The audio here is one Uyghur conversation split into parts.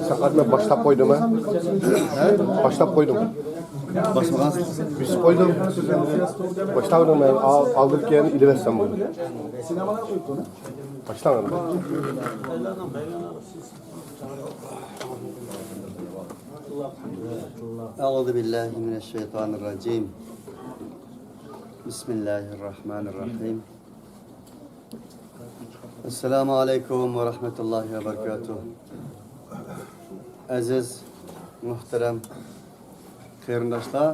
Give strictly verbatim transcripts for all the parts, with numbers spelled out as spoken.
ساقات، مەن باشلاپ قويدۇم، ھە؟ باشلاپ قويدۇم. باشلىمىغانسىز؟ بېسىپ قويدۇم. باشلاپ قويدۇم مەن. ئال-، ئالدىم كېيىن ئېلىۋەتسەم بولدى. باشلاڭ ئەمدى. أعوذ بالله من الشيطان الرجيم. بسم الله الرحمن الرحيم. ئەسسالامۇ ئەلەيكۇم ۋە رەھمەتۇللاھى ۋە بەرىكاتۇھ. ئەزىز، مۇھتەرەم قېرىنداشلار،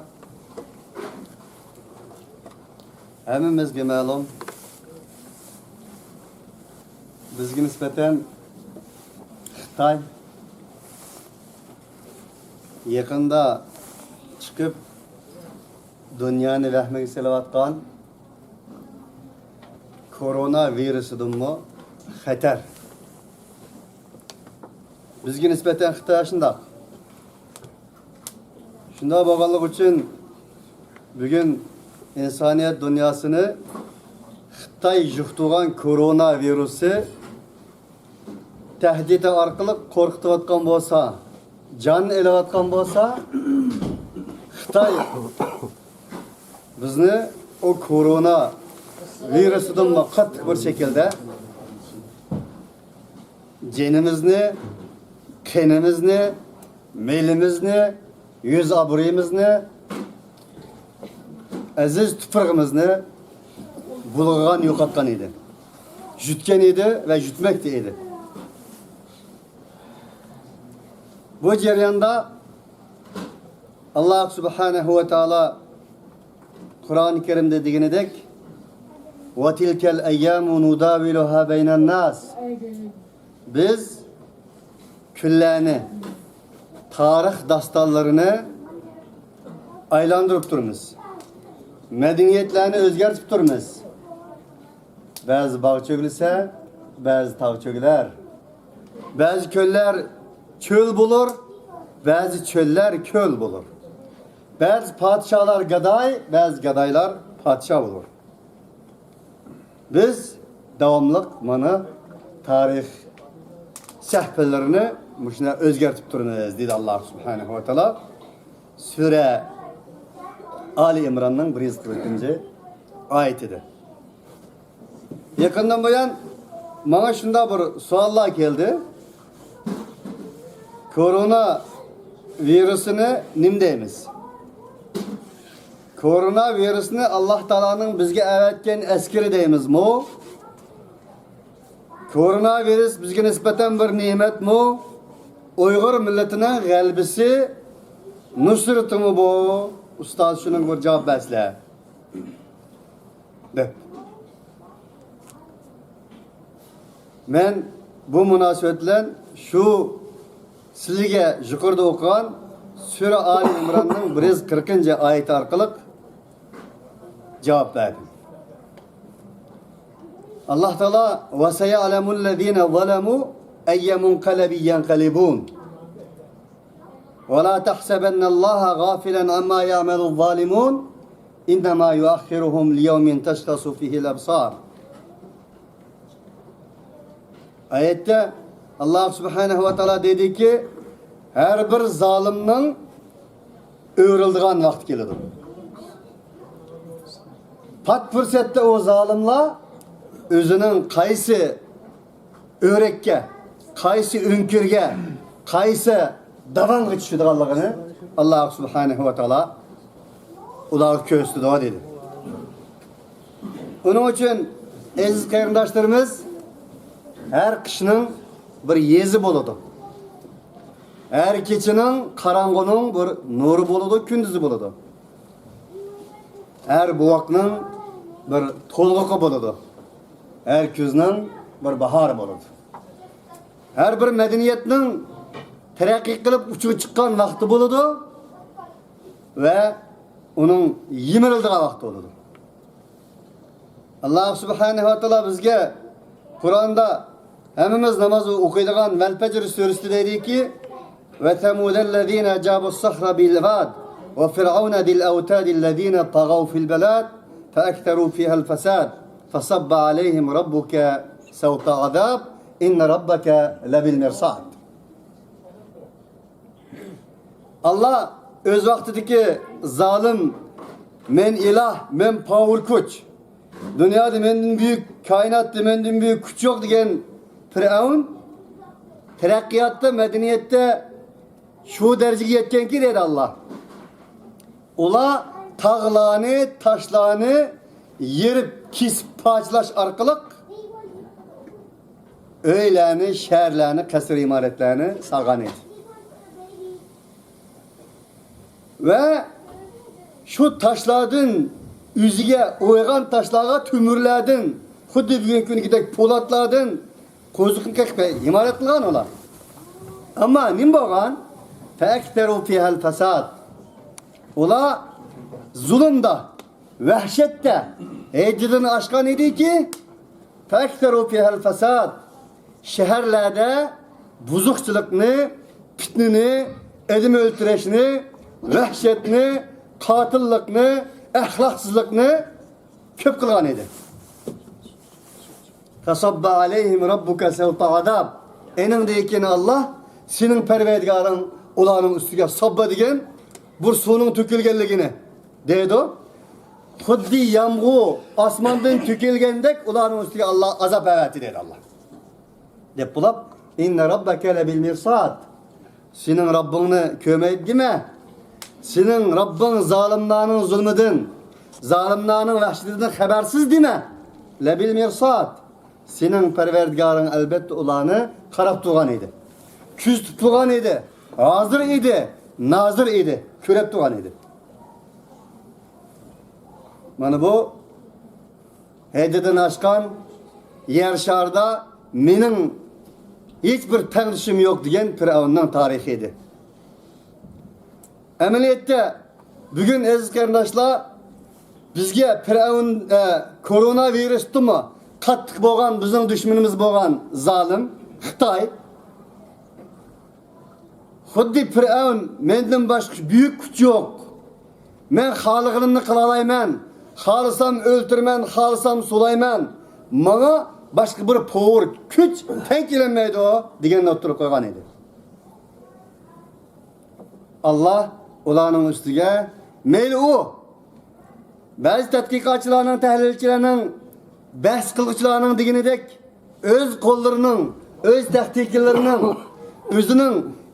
ھەممىمىزگە مەلۇم، بىزگە نىسبەتەن خىتاي يېقىندا چىقىپ، دۇنيانى ۋەھمىگە سېلىۋاتقان كورونا ۋىرۇسىدىنمۇ خەتەر. بىزگە نىسبەتەن خىتاي شۇنداق. شۇنداق بولغانلىقى ئۈچۈن بۈگۈن ئىنسانىيەت دۇنياسىنى خىتاي يۇقتۇرغان كورونا ۋىرۇسى تەھدىتى ئارقىلىق قورقۇتۇۋاتقان بولسا، جان ئېلىۋاتقان بولسا، خىتاي بىزنى ئۇ كورونا ۋىرۇسىدىنمۇ قاتتىق بىر شەكىلدە جېنىمىزنى، قېنىمىزنى، مېلىمىزنى، يۈز ئابرۇيىمىزنى، ئەزىز تۇپرىقىمىزنى بۇلغىغان، يوقاتقان ئىدى. يۈتكەن ئىدى ۋە يۈتمەكتە ئىدى. بۇ جەرياندا ئاللاھ سۇبھانەھۇ ۋە تائالا قۇرئان كەرىمدە دېگىنىدەك، «وتلك الأيام نداولها بين الناس». بىز كۈنلەرنى، تارىخ داستانلىرىنى ئايلاندۇرۇپ تۇرىمىز. مەدەنىيەتلەرنى ئۆزگەرتىپ تۇرىمىز. بەزى باغ چۆگىلىسە، بەزى تاغ چۆگىلەر. بەزى كۆللەر چۆل بولۇر، بەزى چۆللەر كۆل بولۇر. بەزى پادىشاھلار گاداي، بەزى گادايلار پادىشاھ بولۇر. بىز داۋاملىق مانا تارىخ سەھىپىلىرىنى مۇشۇنداق ئۆزگەرتىپ تۇرىمىز، دېدى ئاللاھ سۇبھانەھۇ ۋە تائالا سۈرە ئالى ئىمراننىڭ بىر يۈز قىرىقىنچى ئايىتىدە. يېقىندىن بۇيان ماڭا شۇنداق بىر سوئاللار كەلدى. كورونا ۋىرۇسىنى نېمە دەيمىز؟ كورونا ۋىرۇسنى ئاللاھ تائالانىڭ بىزگە ئەۋەتكەن ئەسكىرى دەيمىزمۇ؟ كورونا ۋىرۇس بىزگە نىسبەتەن بىر نېمەتمۇ؟ ئۇيغۇر مىللىتىنىڭ غەلىبىسى، نۇسرىتىمۇ بۇ؟ ئۇستاز، شۇنىڭغا بىر جاۋاب بەرسىلە، دەپ. مەن بۇ مۇناسىۋەت بىلەن شۇ سىلىگە يۇقىرىدا ئوقۇغان سۈرە ئالى ئىمراننىڭ بىر يۈز قىرىقىنچى ئايىتى ئارقىلىق جاۋاب بەردىم. ئاللاھ تائالا، «وسيعلم الذين ظلموا أي منقلب ينقلبون ولا تحسبن الله غافلا عما يعمل الظالمون إنما يؤخرهم ليوم تشخص فيه الأبصار». ئايەتتە ئاللاھ سۇبھانەھۇ ۋە تائالا دېدىكى، ھەر بىر زالىمنىڭ ئۆرۈلىدىغان ۋاقتى كېلىدۇ. پات پۇرسەتتە ئۇ زالىملار ئۆزىنىڭ قايسى ئۆرەككە، قايسى ئۆڭكۈرگە، قايسى داۋانغا چۈشىدىغانلىقىنى ئاللاھ سۇبھانەھۇ ۋە تائالا ئۇلارغا كۆرسىتىدۇ، دېدى. ئۇنىڭ ئۈچۈن، ئەزىز قېرىنداشلىرىمىز، ھەر قىشنىڭ بىر يېزى بولىدۇ. ھەر كېچىنىڭ، قاراڭغۇنىڭ بىر نۇرى بولىدۇ، كۈندۈزى بولىدۇ. ھەر بوۋاقنىڭ بىر تولغىقى بولىدۇ. ھەر كۈزنىڭ بىر باھارى بولىدۇ. ھەر بىر مەدەنىيەتنىڭ تەرەققىي قىلىپ ئۇچىغا چىققان ۋاقتى بولىدۇ ۋە ئۇنىڭ يىمىرىلىدىغان ۋاقتى بولىدۇ. ئاللاھ سۇبھانەھۇ ۋە تائالا بىزگە قۇرئاندا ھەممىمىز ناماز ئوقۇيدىغان ۋەل پەجر سۈرىسىدە دەيدىكى، «وثمود الذين جابوا الصخر بالواد وفرعون ذي الأوتاد الذين طغوا في البلاد فأكثروا فيها الفساد». فصب عليهم ربك سوط عذاب إن ربك لبالمرصاد. ئاللا ئۆز ۋاقتىدىكى زالىم، «مەن ئىلاھ، مەن پاۋۇر كۈچ، دۇنيادا مەندىن بۈيۈك، كائىناتتا مەندىن بۈيۈك كۈچ يوق» دېگەن پىرئەۋن تەرەققىياتتا، مەدەنىيەتتە شۇ دەرىجىگە يەتكەنكى، دەيدۇ ئاللا، ئۇلار تاغلارنى، تاشلارنى يېرىپ، كېسىپ، پارچىلاش ئارقىلىق ئۆيلەرنى، شەھەرلەرنى، قەسىر ئىمارەتلەرنى سالغان ئىدى. ۋە شۇ تاشلاردىن، ئۆزىگە ئويغان تاشلارغا تۆمۈرلەردىن، خۇددى بۈگۈنكى كۈنىدەك پولاتلاردىن قوزۇقنى قېقىپ ئىمارەت قىلغان ئۇلار. ئەمما نېمە بولغان؟ فەئەكسەرۇ فىھەل فەساد. ئۇلار زۇلۇمدا، ۋەھشەتتە ھەددىدىن ئاشقان ئىدىكى، فەئەكسەرۇ فىھەل فەساد، شەھەرلەردە بۇزۇقچىلىقنى، پىتنىنى، ئادەم ئۆلتۈرۈشنى، ۋەھشەتنى، قاتىللىقنى، ئەخلاقسىزلىقنى كۆپ قىلغان ئىدى. فەسەببە ئەلەيھىم رەببۇكە سەۋتە ئازاب. ئېنىڭدىن كېيىن ئاللا، سېنىڭ پەرۋەردىگارىڭ ئۇلارنىڭ ئۈستىگە ساببە دېگەن بىر سۇنىڭ تۆكۈلگەنلىكىنى دەيدۇ. خۇددى يامغۇر ئاسماندىن تۆكۈلگەندەك ئۇلارنىڭ ئۈستىگە ئاللا ئازاب ئەۋەتتى دەيدۇ ئاللا. دەپ بولۇپ، ئىننە رەببەكە لەبىل مىرساد. سېنىڭ رەببىڭنى كۆرمەيدۇ دېمە. سېنىڭ رەببىڭ زالىملارنىڭ زۇلمىدىن، زالىملارنىڭ ۋەھشىتىدىن خەۋەرسىز دېمە. لەبىل مىرساد. سېنىڭ پەرۋەردىگارىڭ ئەلبەتتە ئۇلارنى قاراپ تۇرغان ئىدى. كۆزىتىپ تۇرغان ئىدى. ھازىر ئىدى. نازىر ئىدى. كۆرۈپ تۇرغان ئىدى. مانا بۇ ھەددىدىن ئاشقان، يەر شارىدا مېنىڭ ھېچبىر تەڭدىشىم يوق دېگەن پىرئەۋننىڭ تارىخى ئىدى. ئەمەلىيەتتە بۈگۈن ئەزىز قېرىنداشلار، بىزگە پىرئەۋن، ئە، كورونا ۋىرۇستىنمۇ قاتتىق بولغان، بىزنىڭ دۈشمىنىمىز بولغان زالىم خىتاي، خۇددى پىرئەۋن، مەندىن باشقا بۈيۈك كۈچ يوق. مەن خالىغىنىمنى قىلالايمەن. خالىسام ئۆلتۈرىمەن، خالىسام سولايمەن. ماڭا باشقا بىر پوۋۇر كۈچ تەڭ كېلەلمەيدۇ دېگەننى ئوتتۇرىغا قويغان ئىدى. ئاللا ئۇلارنىڭ ئۈستىگە مەيلى ئۇ بەزى تەتقىقاتچىلارنىڭ، تەھلىلچىلەرنىڭ، بەھس قىلغۇچىلارنىڭ دېگىنىدەك، ئۆز قوللىرىنىڭ، ئۆز تەكتىكىلىرىنىڭ، ئۆزىنىڭ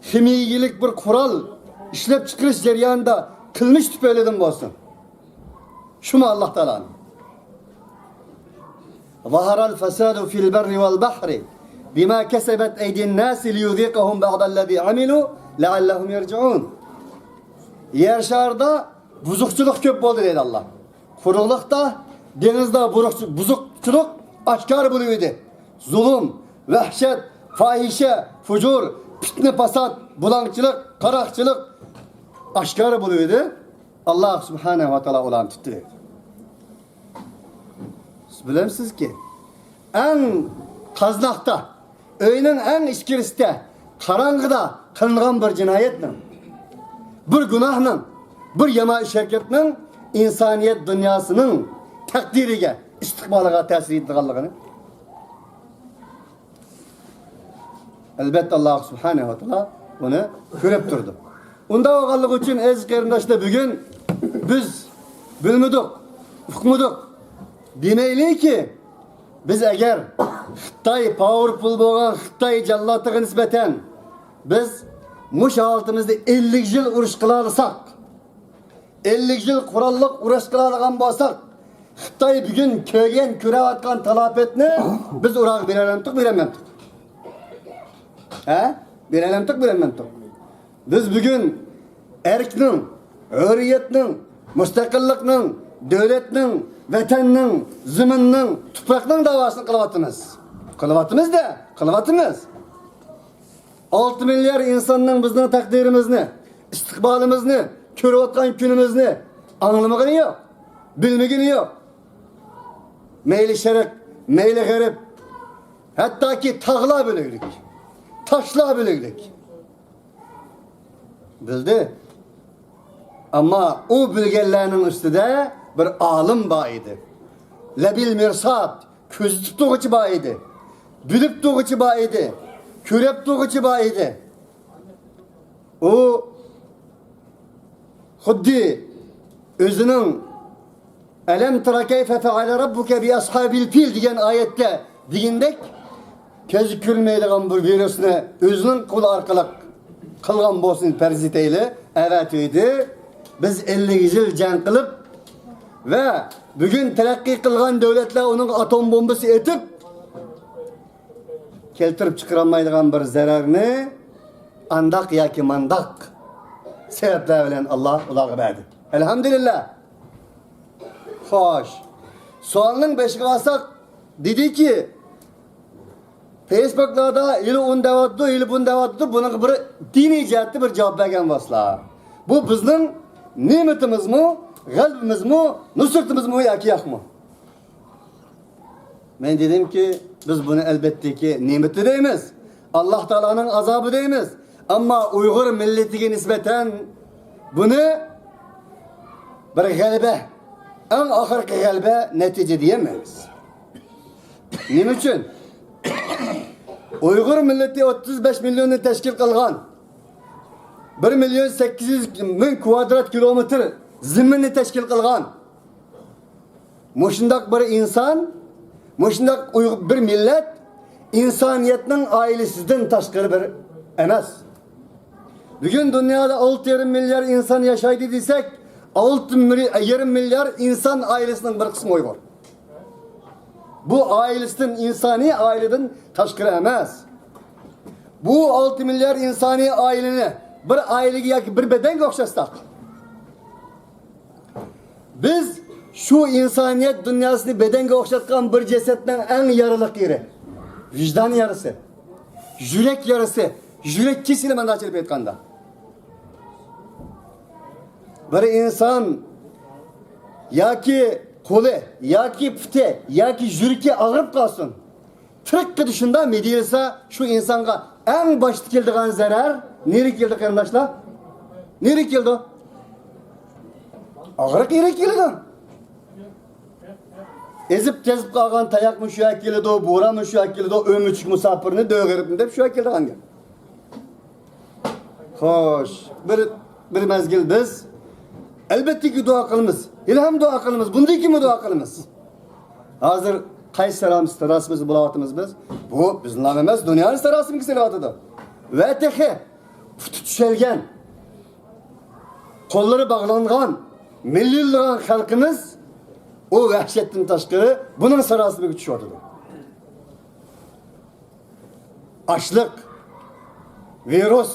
خىمىيىلىك بىر قورال ئىشلەپچىقىرىش جەريانىدا قىلمىش تۈپەيلىدىن بولسۇن. شۇمۇ ئاللا تائالانىڭ. ظهر الفساد في البر والبحر بما كسبت أيدي الناس ليذيقهم بعض الذي عملوا لعلهم يرجعون. يەر شارىدا بۇزۇقچىلىق كۆپ بولدى دەيدۇ ئاللا. قۇرۇقلۇقتا، دېڭىزدا بۇرۇق-، بۇزۇقچىلىق ئاشكارا بولۇۋىدى. زۇلۇم، ۋەھشەت، پاھىشە، فۇجۇر، پىتنە، پاسات، بۇلاڭچىلىق، قاراقچىلىق ئاشكارا بولۇۋىدى. ئاللا سۇبھانەھۇ ۋە تائالا ئۇلارنى تۇتتى دەيدۇ. سىز بىلەمسىزكى، ئەڭ قازناقتا، ئۆينىڭ ئەڭ ئىچكىرىسىدە، قاراڭغۇدا قىلىنغان بىر جىنايەتنىڭ، بىر گۇناھنىڭ، بىر يامان ئىش ھەرىكەتنىڭ ئىنسانىيەت دۇنياسىنىڭ تەقدىرىگە، ئىستىقبالىغا تەسىر يېتىدىغانلىقىنى ئەلبەتتە، ئاللا سۇبھانەھۇ ۋە تائالا بۇنى كۆرۈپ تۇرىدۇ. ئۇنداق بولغانلىقى ئۈچۈن، ئەزىز قېرىنداشلار، بۈگۈن بىز بىلمىدۇق، ئۇقمىدۇق دېمەيلىكى، بىز ئەگەر خىتاي، پاۋېرفۇل بولغان خىتاي جاللاتىغا نىسبەتەن بىز مۇشۇ ھالىتىمىزدە ئەللىك يىل ئۇرۇش قىلالىساق، ئەللىك يىل قوراللىق ئۇرۇش قىلالىغان بولساق، خىتاي بۈگۈن كۆرگەن، كۆرۈۋاتقان تالاپەتنى بىز ئۇلارغا بېرەلەمتۇق، بېرەلمەمتۇق؟ ھە؟ بېرەلەمتۇق، بېرەلمەمتۇق؟ بىز بۈگۈن ئەركنىڭ، ھۆرىيەتنىڭ، مۇستەقىللىقنىڭ، دۆلەتنىڭ، ۋەتەننىڭ، زېمىننىڭ، تۇپراقنىڭ داۋاسىنى قىلىۋاتىمىز. قىلىۋاتىمىز-دە، قىلىۋاتىمىز. ئالتە مىليار ئىنساننىڭ بىزنىڭ تەقدىرىمىزنى، ئىستىقبالىمىزنى، كۆرۈۋاتقان كۈنىمىزنى ئاڭلىمىغىنى يوق، بىلمىگىنى يوق. مەيلى شەرق، مەيلى غەرب، ھەتتاكى تاغلار بىلىگلىك، تاشلار بىلىگلىك. بىلدى. ئەمما ئۇ بىلگەنلەرنىڭ ئۈستىدە بىر ئالىم بار ئىدى. لەبىل مىرساد، كۆزىتىپ تۇرغۇچى بار ئىدى. بىلىپ تۇرغۇچى بار ئىدى. كۆرۈپ تۇرغۇچى بار ئىدى. ئۇ خۇددى ئۆزىنىڭ «ئەلەم تەرە كەيفە فەئەلە رەببۇكە بىئەسھابىل پىل» دېگەن ئايەتتە دېگىنىدەك، كۆزى كۆرمەيدىغان بىر ۋىرۇسنى ئۆزىنىڭ قولى ئارقىلىق قىلغان بولسۇن پەرز ئېتەيلى، ئەۋەتىۋىدى. بىز ئەللىك يىل جەڭ قىلىپ ۋە بۈگۈن تەرەققىي قىلغان دۆلەتلەر ئۇنىڭغا ئاتوم بومبىسى ئېتىپ، كەلتۈرۈپ چىقىرالمايدىغان بىر زەرەرنى ئانداق ياكى مانداق سەۋەبلەر بىلەن ئاللا ئۇلارغا بەردى. ئەلھەمدۇلىللا. خوش. سوئالنىڭ بېشىغا بارساق، دېدىكى، فېيسبۇكلاردا ھېلى ئۇنى دەۋاتىدۇ، ھېلى بۇنى دەۋاتىدۇ، بۇنىڭغا بىر دىنىي جەھەتتە بىر جاۋاب بەرگەن بولسىلا. بۇ بىزنىڭ نېمىتىمىزمۇ، غەلىبىمىزمۇ، نۇسرىتىمىزمۇ ياكى ياقمۇ؟ مەن دېدىمكى، بىز بۇنى ئەلۋەتتىكى نېمىتى دەيمىز، ئاللا تائالانىڭ ئازابى دەيمىز. ئەمما ئۇيغۇر مىللىتىگە نىسبەتەن بۇنى بىر غەلىبە، ئەڭ ئاخىرقى غەلىبە نەتىجە دېيەلمەيمىز. نېمە ئۈچۈن؟ ئۇيغۇر مىللىتى ئوتتۇز بەش مىليوننى تەشكىل قىلغان، بىر مىليون سەككىز يۈز مىڭ كۋادرات كىلومېتىر زېمىننى تەشكىل قىلغان مۇشۇنداق بىر ئىنسان، مۇشۇنداق ئۇيغۇر، بىر مىللەت ئىنسانىيەتنىڭ ئائىلىسىدىن تاشقىرى بىر ئەمەس. بۈگۈن دۇنيادا ئالتە يېرىم مىليار ئىنسان ياشايدۇ دېسەك، ئالتە يېرىم مىليار ئىنسان ئائىلىسىنىڭ بىر قىسمى ئۇيغۇر. بۇ ئائىلىسىدىن، ئىنسانىي ئائىلىدىن تاشقىرى ئەمەس. بۇ ئالتە مىليار ئىنسانىي ئائىلىنى بىر ئائىلىگە ياكى بىر بەدەنگە ئوخشاتساق، بىز شۇ ئىنسانىيەت دۇنياسىنى بەدەنگە ئوخشاتقان بىر جەسەتنىڭ ئەڭ يارىلىق يېرى، ۋىجدان يارىسى، يۈرەك يارىسى، يۈرەك كېسىلى، مانداقچە ئېلىپ ئېيتقاندا. بىر ئىنسان ياكى قولى، ياكى پۇتى، ياكى يۈرىكى ئاغرىپ قالسۇن، تىرىك قېتى شۇنداق مىدىرلىسا، شۇ ئىنسانغا ئەڭ باشتا كېلىدىغان زەرەر نېرى كېلىدۇ، قېرىنداشلار؟ نېرى كېلىدۇ؟ ئاغرىق نېرى كېلىدۇ؟ ئېزىپ تېزىپ قالغان تاياقمۇ شۇ يەرگە كېلىدۇ، بورانمۇ شۇ يەرگە كېلىدۇ، ئۆمۈچۈك مۇساپىرنى دۆغىرىپنى دەپ شۇ يەرگە كېلىدىغان گەپ. خوش، بىر، بىر مەزگىل بىز ئەلۋەتتىكى دۇئا قىلىمىز. ھېلىھەم دۇئا قىلىمىز. بۇندىن كېيىنمۇ دۇئا قىلىمىز. ھازىر قايسى ساراسىمىزدا بولاۋاتىمىز بىز؟ بۇ بىزنىڭلا ئەمەس، دۇنيانىڭ ساراسىمىگە سېلىۋاتىدۇ. ۋە تېخى پۇتى چۈشەلگەن، قوللىرى باغلانغان، مىليونلىغان خەلقىمىز ئۇ ۋەھشەتتىن تاشقىرى بۇنىڭ ساراسىمىگە چۈشۈۋاتىدۇ. ئاچلىق، ۋىرۇس،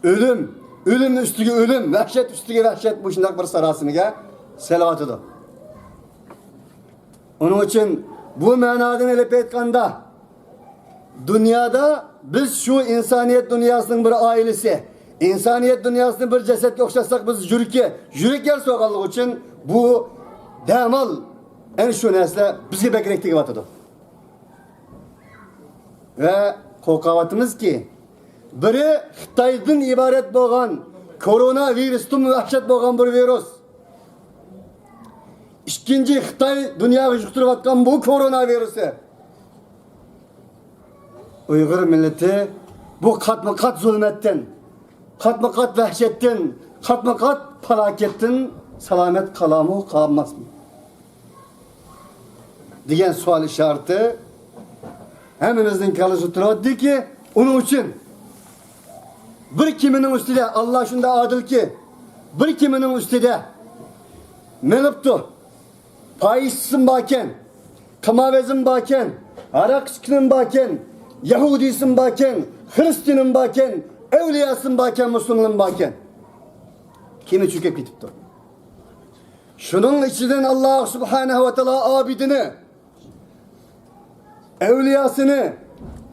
ئۆلۈم، ئۆلۈم ئۈستىگە ئۆلۈم، ۋەھشەت ئۈستىگە ۋەھشەت مۇشۇنداق بىر ساراسىمىگە سېلىۋاتىدۇ. ئۇنىڭ ئۈچۈن بۇ مەنادىن ئېلىپ ئېيتقاندا، دۇنيادا بىز شۇ ئىنسانىيەت دۇنياسىنىڭ بىر ئائىلىسى، ئىنسانىيەت دۇنياسىنى بىر جەسەتكە ئوخشاتساق، بىز يۈرىكى، يۈرەك يارىسى بولغانلىقى ئۈچۈن بۇ دەمال، ئەنە شۇ نەرسىلەر بىزگە بەكرەك تېگىۋاتىدۇ. ۋە قورقۇۋاتىمىزكى، بىرى خىتايدىن ئىبارەت بولغان كورونا ۋىرۇستىنمۇ ۋەھشەت بولغان بىر ۋىرۇس. ئىككىنچى، خىتاي دۇنياغا يۇقتۇرۇۋاتقان بۇ كورونا ۋىرۇسى. ئۇيغۇر مىللىتى بۇ قاتمۇ قات زۇلمەتتىن، قاتمۇ قات ۋەھشەتتىن، قاتمۇ قات پالاكەتتىن سالامەت قالامۇ، قالماسمۇ؟ دېگەن سوئال ئىشارىتى ھەممىمىزنىڭ كاللىسىدا تۇرۇۋاتىدۇكى، ئۇنىڭ ئۈچۈن بىر كېمىنىڭ ئۈستىدە، ئاللا شۇنداق ئادىلكى، بىر كېمىنىڭ ئۈستىدە مېڭىپتۇ. پاھىشىسىمۇ باركەن، قىماربېزىمۇ باركەن، ھاراق ئىچكىنىمۇ باركەن، يەھۇدىيسىمۇ باركەن، خىرىستىيىنىمۇ باركەن، ئەۋلىياسىمۇ باركەن، مۇسۇلمىنىمۇ باركەن. كېمە چۆكۈپ كېتىپتۇ. شۇنىڭ ئىچىدىن ئاللا سۇبھانەھۇ ۋە تائالا ئابىدىنى، ئەۋلىياسىنى،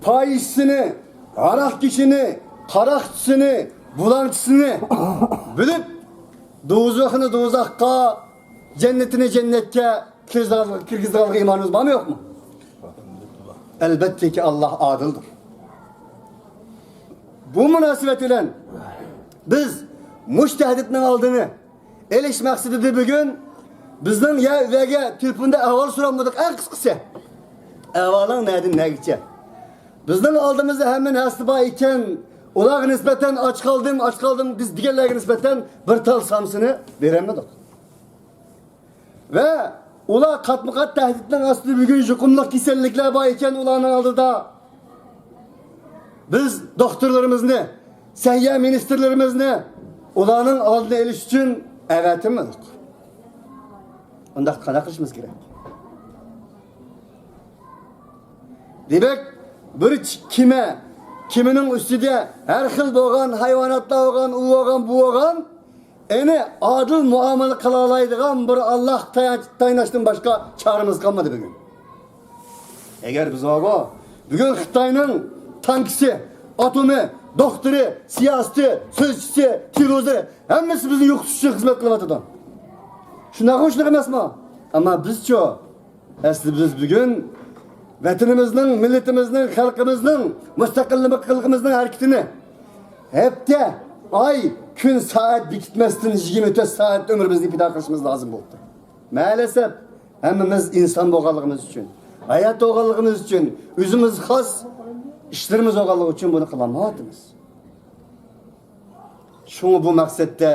پاھىشىسىنى، ھاراقكېشىنى، قاراقچىسىنى، بۇلاڭچىسىنى بىلىپ، دوزاخنى دوزاخقا، جەننىتىنى جەننەتكە كىرگۈزىدىغانلىقىغا ئىمانىمىز بارمۇ، يوقمۇ؟ ئەلۋەتتىكى، ئاللا ئادىلدۇر. بۇ مۇناسىۋەت بىلەن بىز مۇشۇ تەھدىتنىڭ ئالدىنى ئېلىش مەقسىتىدە بۈگۈن بىزنىڭ يا ئۆيگە تېلېفوندا ئەھۋال سورالمىدۇق، ئەڭ قىسقىسى. ئەھۋالىڭ نەدىن نەگىچە؟ بىزنىڭ ئالدىمىزدا ھەممە نەرسە بار ئىكەن، ئۇلارغا نىسبەتەن ئاچ قالدىم، ئاچ قالدىم، بىز دېگەنلەرگە نىسبەتەن بىر تال سامسىنى بېرەلمىدۇق. ۋە ئۇلار قاتمۇقات تەھدىتنىڭ ئاستىدا، بۈگۈن يۇقۇملۇق كېسەللىكلەر بار ئىكەن ئۇلارنىڭ ئالدىدا. بىز دوختۇرلىرىمىزنى، سەھىيە مىنىستىرلىرىمىزنى ئۇلارنىڭ ئالدىنى ئېلىش ئۈچۈن ئەۋەتمىدۇق. ئۇنداق قانداق قىلىشىمىز كېرەك؟ دېمەك، بىر چ-، كېمە، كېمىنىڭ ئۈستىدە ھەر خىل بولغان ھايۋاناتلار بولغان، ئۇ بولغان، بۇ بولغان. ئەنە ئادىل مۇئامىلە قىلالايدىغان بىر ئاللاھقا تايانچ-، تايىنىشتىن باشقا چارىمىز قالمىدى بۈگۈن. ئەگەر بىز بارغۇ، بۈگۈن خىتاينىڭ تانكىسى، ئاتومى، دوختۇرى، سىياسىتى، سۆزچىسى، تېلېۋىزورى، ھەممىسى بىزنى يوقىتىش ئۈچۈن خىزمەت قىلىۋاتىدۇ. شۇنداقمۇ، شۇنداق ئەمەسمۇ؟ ئەمما بىزچۇ؟ ئەسلى بىز بۈگۈن ۋەتىنىمىزنىڭ، مىللىتىمىزنىڭ، خەلقىمىزنىڭ مۇستەقىللىقىمىزنىڭ ھەرىكىتىنى ھەپتە، ئاي، كۈن، سائەت بېكىتمەستىن يىگىرمە تۆت سائەت ئۆمرىمىزنى پىدا قىلىشىمىز لازىم بولۇپتۇ. مەلەسەپ، ھەممىمىز ئىنسان بولغانلىقىمىز ئۈچۈن، ھايات بولغانلىقىمىز ئۈچۈن، ئۆزىمىز خاس ئىشلىرىمىز بولغانلىقى ئۈچۈن بۇنى قىلالمايۋاتىمىز. شۇڭا بۇ مەقسەتتە،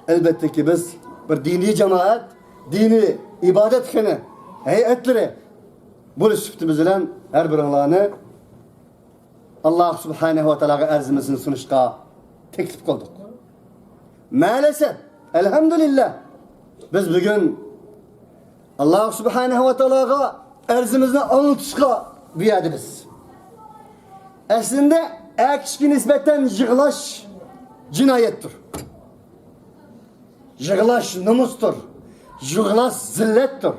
ئەلۋەتتىكى، بىز بىر دىنىي جامائەت، دىنىي ئىبادەتخانا ھەيئەتلىرى بولۇش سۈپىتىمىز بىلەن ھەر بىرىڭلارنى ئاللاھ سۇبھانەھۇ ۋە تائالاغا ئەرزىمىزنى سۇنۇشقا تەكلىپ قىلدۇق. مەلەسەپ، ئەلھەمدۇلىللا، بىز بۈگۈن ئاللاھ سۇبھانەھۇ ۋە تائالاغا ئەرزىمىزنى ئاڭلىتىشقا بۇ يەردە بىز. ئەسلىندە ئەر كىشىگە نىسبەتەن يىغلاش جىنايەتتۇر. يىغلاش نومۇستۇر. يىغلاش زىللەتتۇر.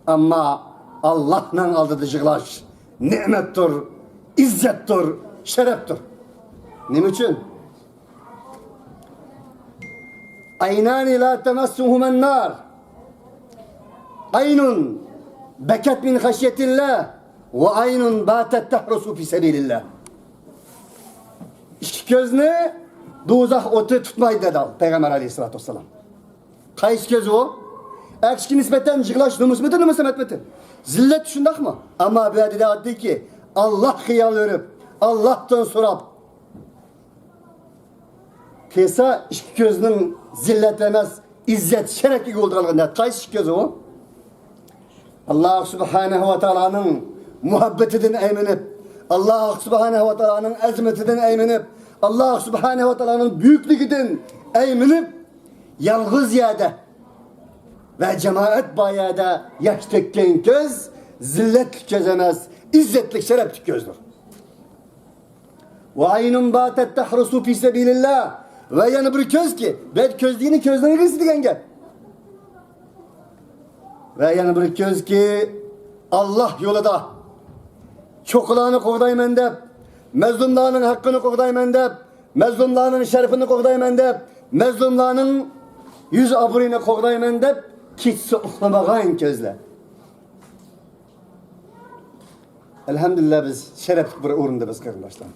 ئەمما ئاللاھنىڭ ئالدىدا يىغلاش نېمەتتۇر، ئىززەتتۇر، شەرەپتۇر. نېمە ئۈچۈن؟ عينان لا تمسهما النار، عين بكت من خشية الله، وعين باتت تحرس في سبيل الله. ئىككى كۆزنى دوزاخ ئوتى تۇتمايدۇ دېدى پەيغەمبەر ئەلەيھىسسالاتۇ ۋەسسالام. قايسى كۆز ئۇ؟ ئەر كىشىگە نىسبەتەن يىغلاش نومۇسمىدى، نومۇس ئەمەتمىدى؟ زىللەت شۇنداقمۇ؟ ئەمما بۇ يەردە دەۋاتىدۇكى، ئاللاھقا يالۋۇرۇپ، ئاللاھتىن سوراپ، قىلسا، ئىككى كۆزنىڭ زىللەت ئەمەس، ئىززەت، شەرەپكە ئىگە بولىدىغانلىقىنى. قايسى ئىككى كۆز ئۇ؟ ئاللاھ سۇبھانەھۇ ۋە تائالانىڭ مۇھەببىتىدىن ئەيمىنىپ، ئاللاھ سۇبھانەھۇ ۋە تائالانىڭ ئەزىمىتىدىن ئەيمىنىپ، ئاللاھ سۇبھانەھۇ ۋە تائالانىڭ بۈيۈكلۈكىدىن ئەيمىنىپ، يالغۇز يەردە ۋە جامائەت بار يەردە ياش تۆككەن كۆز زىللەتلىك كۆز ئەمەس، ئىززەتلىك، شەرەپلىك كۆزدۇر. وعين باتت تحرس في سبيل الله. ۋە يەنە بىر كۆزكى، بەت كۆز دېگىنى كۆزنىڭ ئىگىسى دېگەن گەپ. ۋە يەنە بىر كۆزكى، ئاللاھ يولىدا چوققىلارنى قوغدايمەن دەپ، مەزلۇملارنىڭ ھەققىنى قوغدايمەن دەپ، مەزلۇملارنىڭ شەرىپىنى قوغدايمەن دەپ، مەزلۇملارنىڭ يۈز ئابرۇيىنى قوغدايمەن دەپ، كېچىسى ئۇخلىمىغان كۆزلەر. ئەلھەمدۇلىللا، بىز شەرەپلىك بىر ئورۇندىمىز، قېرىنداشلار.